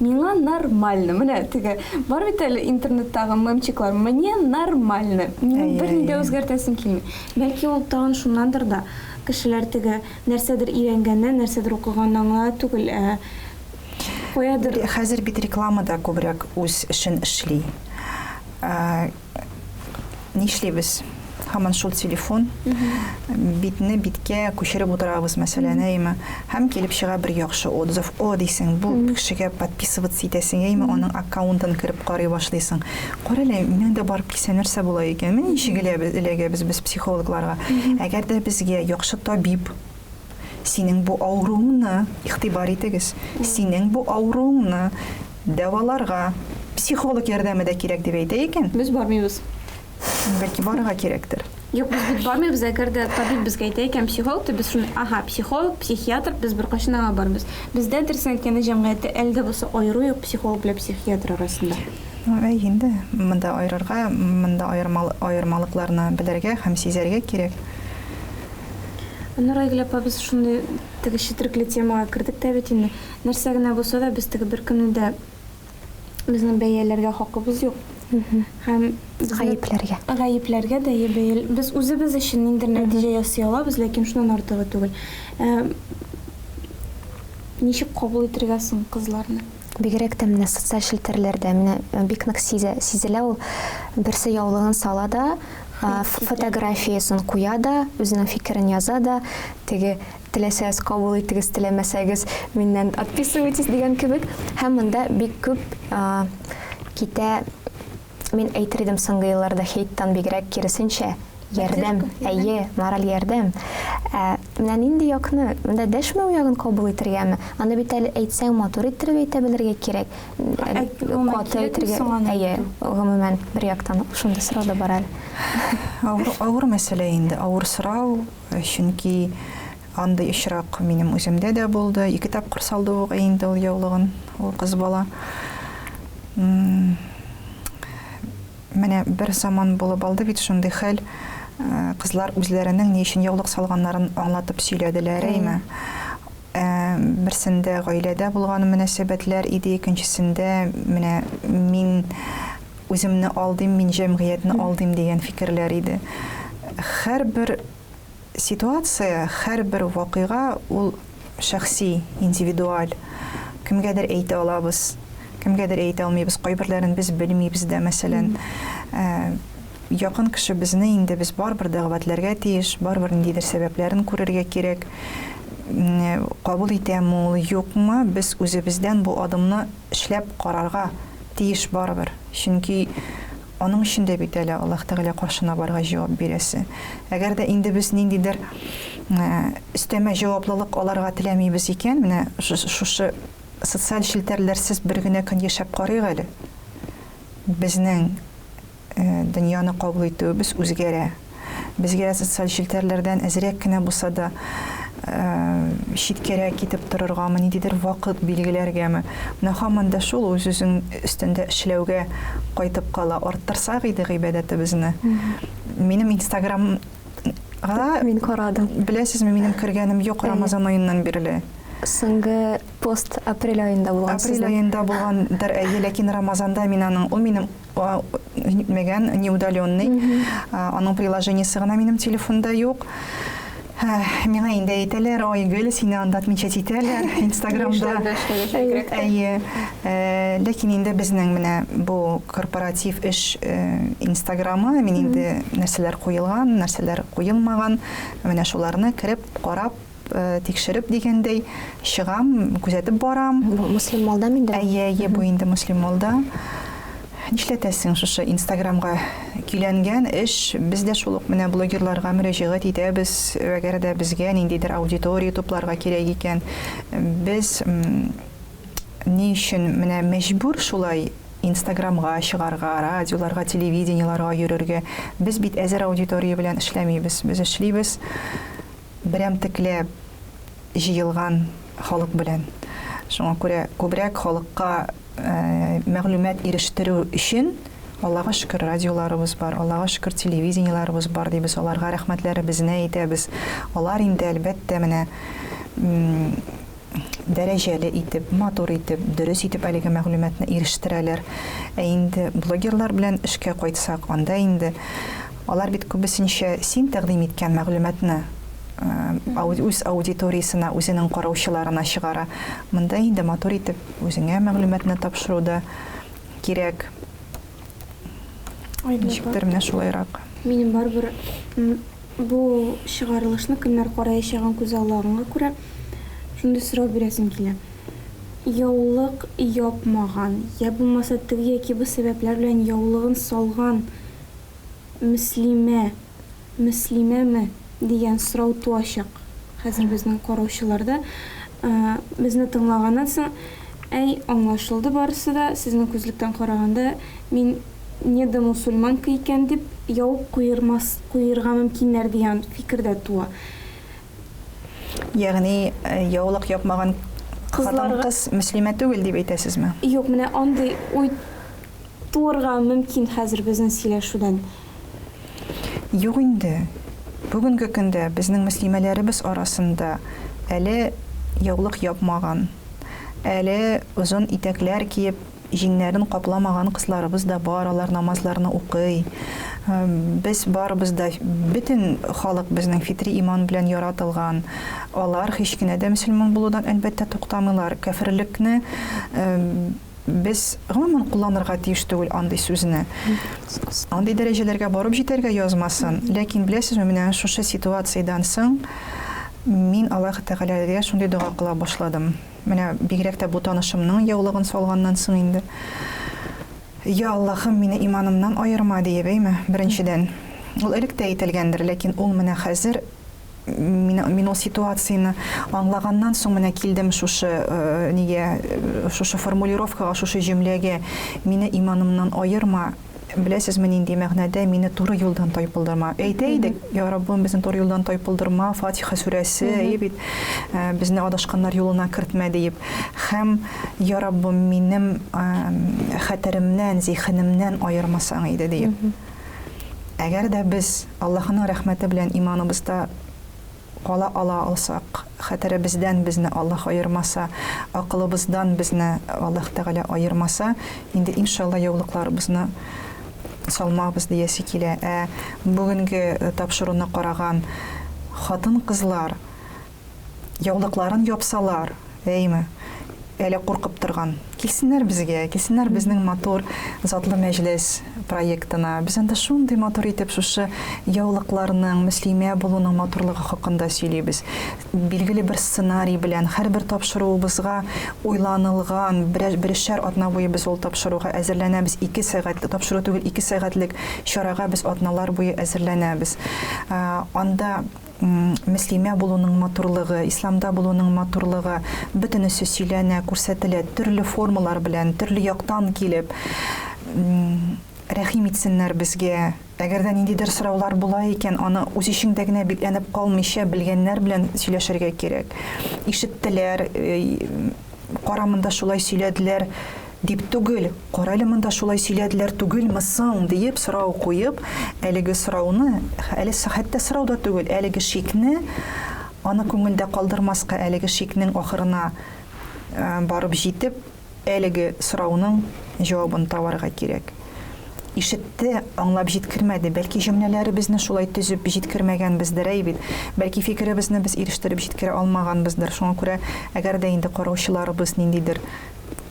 Миңа нормально. Менә теге бар бит әле интернеттагы мемчиклар. Мне нормально. Минем берни дә үзгәртәсем килми. Бәлки ул тагын шуннандыр да. Кешеләр теге нәрсәдер өйрәнгәннән, нәрсәдер укыганнан гына түгел, ә каядыр. Хәзер бит реклама да күбрәк үз эшен эшли. Нишлибез? Һаман шул телефон. Битне биткә күчереп утырабыз, мәсәлән, әйме? Һәм килеп чыга бер яхшы отзыв. О, дисең, бу кешегә подписываться итәсең, әйме, аның аккаунтын кереп карый башлыйсың. Кара әле, мин анда барып килсәм, нәрсә була икән? Менә ничек эләгәбез без психологларга. Әгәр дә безгә яхшы табиб синең бу авыруыңны, игътибар итегез, синең бу авыруыңны дәваларга психолог ярдәме дә кирәк дип әйтә икән. Без бармыйбыз. Бәлки барырга кирәктер. Юк, без бит бармыйбыз, әгәр дә табиб безгә әйтә икән, психолог дип, без шуны, ага, психолог, психиатр, без беркайчан аңа бармыйбыз. Бездә, дөресен әйткәндә, җәмгыятьтә әле дә булса аеру юк психолог белән психиатр арасында. Ну, әй, инде монда аерырга, монда аермалыкларны белергә һәм сизәргә кирәк. Нурайгөл апа, без шундый теге четерекле темага кердек тә бит инде. Нәрсә генә булса да, без теге беркемне дә безнең бәяләргә хакыбыз юк. Һәм гаепләргә. Гаепләргә дә бәял. Без үзебез өчен ниндидер нәтиҗә ясый алабыз, ләкин шуннан артыгы түгел. Ә, ничек кабул итергә соң кызларны? Бигрәк тә менә социаль челтәрләрдә менә бик нык сизә, сизелә ул. Берсе яулыгын сала да, фотографиясен куя да, үзенең фикерен яза да, теге теләсәгез кабул итегез, теләмәсәгез миннән отписывайтесь дигән кебек. Һәм монда бик күп китә, мин әйтер идем, соңгы елларда хейттан бигрәк, киресенчә, ярдәм, әйе, мораль ярдәм. Ә менә нинди якны, монда дәшмәү ягын кабул итергәме? Аны бит әле әйтсәң, матур иттереп әйтә белергә кирәк. Каты әйтергә, әйе, гомумән, бер яктан шундый сорау да бар әле. Авыр, авыр мәсьәлә инде, авыр сорау, чөнки андый очрак минем үземдә дә булды. Ике тапкыр салды ук инде ул яулыгын, ул кыз бала. Менә бер заман булып алды бит шундый хәл, кызлар үзләренең ни өчен яулык салганнарын аңлатып сөйләделәр, әйме? Берсендә гаиләдә булган мөнәсәбәтләр иде, икенчесендә менә мин үземне алдыйм, мин җәмгыятьне алдыйм дигән фикерләр иде. Һәрбер Ситуация, һәрбер вакыйга ул шәхси, индивидуаль. Кемгәдер әйтә алабыз, кемгәдер әйтә алмыйбыз, кайберләрен без белмибез дә, мәсәлән. Якын кешебезне инде без барыбер дәгъватләргә тиеш, барыбер ниндидер сәбәпләрен күрергә кирәк. Кабул итәме ул, юкмы, без үзебездән бу адымны эшләп карарга тиеш барыбер. Чөнки Аның өчен дә бит әле Аллаһ Тәгалә каршына баргач җавап бирәсе. Әгәр дә инде без ниндидер өстәмә җаваплылык алырга теләмибез икән, менә шушы социаль челтәрләрсез бер генә көн яшәп карыйк әле. Безнең дөньяны кабул итүебез үзгәрә. Безгә социаль челтәрләрдән әзрәк кенә булса да читкәрәк китеп торыргамы, ниндидер вакыт билгеләргәме? Менә һаман да шул үз-үзең өстендә эшләүгә кайтып кала. Арттырсак иде гыйбадәтебезне. Минем Инстаграмга Мин карадым. Беләсезме, минем кергәнем юк Рамазан аеннан бирле. Соңгы пост апрель аенда булган Апрель аенда булгандыр, әйе, ләкин Рамазанда мин аның, ул минем нитмәгән, неудаленный. Аның приложениесе гына минем телефонда юк. Миңа инде әйтәләр, ой, Гөл, сине анда отмечать итәләр Инстаграмда. Әйе. Ләкин инде безнең менә бу корпоратив эш Инстаграмы, мин инде нәрсәләр куелган, нәрсәләр куелмаган, менә шуларны кереп, карап, тикшереп дигәндәй, чыгам, күзәтеп барам. Бу Муслим Молда инде? Әйе, әйе, бу инде Муслим Молда. Нишләтәсең, шушы Инстаграмга көйләнгән эш, без дә шул ук менә блогерларга мөрәҗәгать итәбез, әгәр дә безгә ниндидер аудитория тупларга кирәк икән, без ни өчен менә мәҗбүр шулай Инстаграмга чыгарга, радиоларга, телевидениеларга йөрергә? Без бит әзер аудитория белән эшләмибез, без эшлибез берәмтекләп җыелган халык белән. Шуңа күрә күбрәк халыкка мәгълүмат ирештерү өчен, Аллага шөкер, радиоларыбыз бар, Аллага шөкер, телевидениеларыбыз бар дибез, аларга рәхмәтләребезне әйтәбез. Алар инде, әлбәттә, менә дәрәҗәле итеп, матур итеп, дөрес итеп әлеге мәгълүматны ирештерәләр. Ә инде блогерлар белән эшкә кайтсак, анда инде алар бит күбесенчә син тәкъдим иткән мәгълүматны үз аудиториясенә, үзенең караучыларына чыгара. Монда инде матур итеп үзеңә мәгълүматны тапшыру да кирәк. Ничектер менә шулайрак. Минем барыбер бу чыгарылышны кемнәр караячагын күзаллаганга күрә, шундый сорау бирәсем килә. Яулык япмаган, я булмаса теге яки бу сәбәпләр белән яулыгын салган Мөслимә, мөслимәме дигән сорау туачак хәзер безнең караучыларда. Безне тыңлаганнан соң, әй, аңлашылды барысы да, сезнең күзлектән караганда, мин недомусульманка икән дип явып куермас, куерга мөмкиннәр дигән фикер дә туа. Ягъни яулык япмаган хатын-кыз мөслимә түгел дип әйтәсезме? Юк, менә андый уй Туырга мөмкин хәзер безнең сөйләшүдән. Юк инде. Бүгенге көндә безнең мөслимәләребез арасында әле яулык япмаган, әле озын итәкләр киеп, җиңнәрен капламаган кызларыбыз да бар, алар намазларны укый. Без барыбыз да, бөтен халык безнең фитри иман белән яратылган. Алар һич кенә дә мөселман булудан, әлбәттә, туктамыйлар. Кяферлекне Без, гомумән, кулланырга тиеш түгел андый сүзне. Андый дәрәҗәләргә барып җитәргә язмасын. Ләкин, беләсезме, менә шушы ситуациядән соң мин Аллаһ Тәгаләгә шундый дога кыла башладым. Менә бигрәк тә бу танышымның яулыгын салганнан соң инде. Я Аллаһым, мине иманымнан аерма, диеп, әйме, беренчедән. Ул элек тә әйтелгәндер, ләкин ул менә хәзер мин, мин ул ситуацияне аңлаганнан соң менә килдем шушы э, нигә, э, шушы формулировкага, шушы җөмләгә, мине иманымнан аерма, беләсезме нинди мәгънәдә, мине туры юлдан тайпылдырма. Әйтә идек, я Раббым, безне туры юлдан тайпылдырма, Фатиха сүрәсе, әйе бит, э, безне адашканнар юлына кертмә диеп. Һәм, я Раббым, минем хәтеремнән, зиһенемнән аермасаң иде диеп. Әгәр дә без Аллаһының рәхмәте белән иманыбызда кала ала алсак, хәтеребездән безне Аллаһ аермаса, акылыбыздан безне Аллаһ Тәгалә аермаса, инде иншалла яулыкларыбызны салмабыз диясе килә. Ә бүгенге тапшыруны караган хатын-кызлар Яулыкларын япсалар, әйме, әле куркып торган. Килсеннәр безгә, килсеннәр безнең матур Затлы мәҗлес проектына. Без анда шундый матур итеп шушы яулыкларның, мөслимә булуның матурлыгы хакында сөйлибез. Билгеле бер сценарий белән, һәрбер тапшыруыбызга уйланылган, берешәр атна буе без ул тапшыруга әзерләнәбез. Ике сәгатьлек, тапшыру түгел, ике сәгатьлек чарага без атналар буе әзерләнәбез. Анда Мөслимә булуның матурлыгы, исламда булуның матурлыгы, бөтенесе сөйләнә, күрсәтелә, төрле формалар белән, төрле яктан килеп. Рәхим итсеннәр безгә. Әгәр дә ниндидер сораулар була икән, аны үз эчеңдә генә бикләнеп калмыйча, белгәннәр белән сөйләшергә кирәк. Ишеттеләр, кара монда шулай сөйләделәр, Дип түгел, кара әле монда шулай сөйләделәр түгелме соң, диеп сорау куеп, әлеге сорауны, әле хәтта сорау да түгел, әлеге шикне аны күңелдә калдырмаска, әлеге шикнең ахырына барып җитеп, әлеге сорауның җавабын табарга кирәк. Ишетте, аңлап җиткермәде, бәлки җөмләләребезне шулай төзеп җиткермәгәнбездер, әй бит, бәлки фикеребезне без ирештереп җиткерә алмаганбыздыр. Шуңа күрә, әгәр дә инде караучыларыбыз ниндидер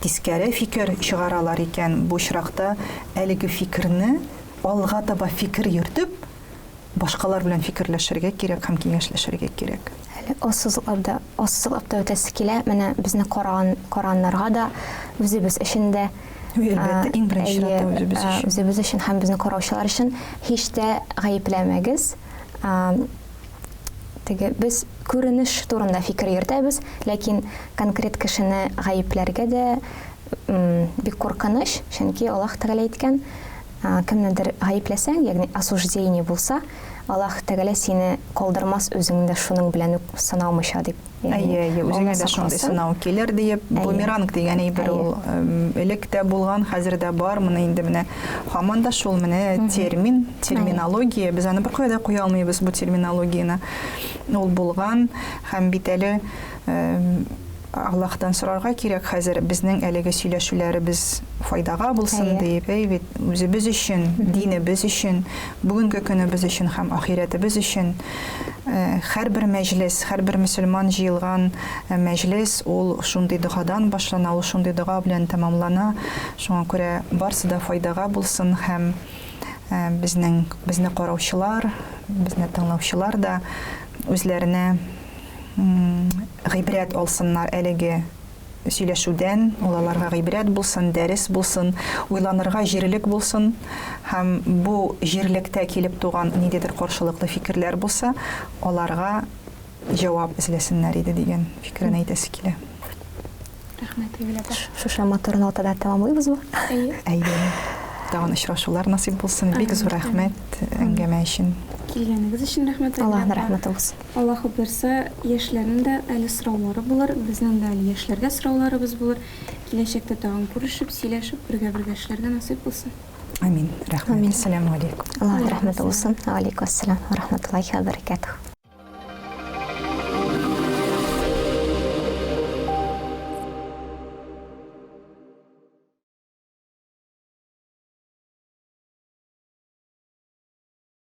тискәре фикер чыгаралар икән, бу очракта әлеге фикерне алга таба фикер йөртеп, башкалар белән фикерләшергә кирәк һәм киңәшләшергә кирәк. Әле ассызыклап да, ассызыклап та үтәсе килә, менә безне караган, караганнарга да, үзебез өчен дә. Әлбәттә, иң беренче чиратта үзебез өчен. Үзебез өчен һәм безне караучылар өчен һич тә гаепләмәгез. Теге без күренеш турында фикер йөртәбез, ләкин конкрет кешене гаепләргә дә бик куркыныч, чөнки Аллаһ Тәгалә әйткән, кемнедер гаепләсәң, ягъни осуждение булса, Аллаһ Тәгалә сине калдырмас үзеңне дә шуның белән үк сынамыйча дип. Әйе, әйе, үзеңә дә шундый сынау килер диеп, бумеранг дигән әйбер ул элек тә булган, хәзер дә бар, моны инде менә һаман да шул менә термин, терминология, без аны беркая да куя алмыйбыз бу терминологияне. Ул булган һәм бит әле Аллаһтан сорарга кирәк хәзер безнең әлеге сөйләшүләребез файдага булсын диеп, әй бит, үзебез өчен, динебез өчен, бүгенге көнебез өчен һәм ахирәтебез өчен. Һәрбер мәҗлес, һәрбер мөселман җыелган мәҗлес ул шундый догадан башлана, ул шундый дога белән тәмамлана. Шуңа күрә барсы да файдага булсын һәм безнең безне караучылар, безне тыңлаучылар да үзләренә гыйбрәт алсыннар әлеге сөйләшүдән, ул аларга гыйбрәт булсын, дәрес булсын, уйланырга җирлек булсын һәм бу җирлектә килеп туган ниндидер каршылыклы фикерләр булса, аларга җавап эзләсеннәр иде дигән фикерен әйтәсе килә. Рәхмәт, Айгөл апа. Шушы матур нотада тәмамлыйбызмы? Әйе. Әйе. Тагын очрашулар насыйп булсын. Бик зур рәхмәт әңгәмә өчен. Килгәнегез өчен рәхмәт, Айгөл апа. Аллаһның рәхмәте булсын. Аллаһы боерса, яшьләрнең дә әле сораулары булыр, безнең дә әле яшьләргә сорауларыбыз булыр. Киләчәктә тагын күрешеп, сөйләшеп, бергә-бергә эшләргә насыйп булсын. Амин. Рәхмәт. Әссәламү алейкум. Аллаһның рәхмәте булсын. Вә алейкум әссәлам вә рахматуллахи вә бәрәкәтүһ.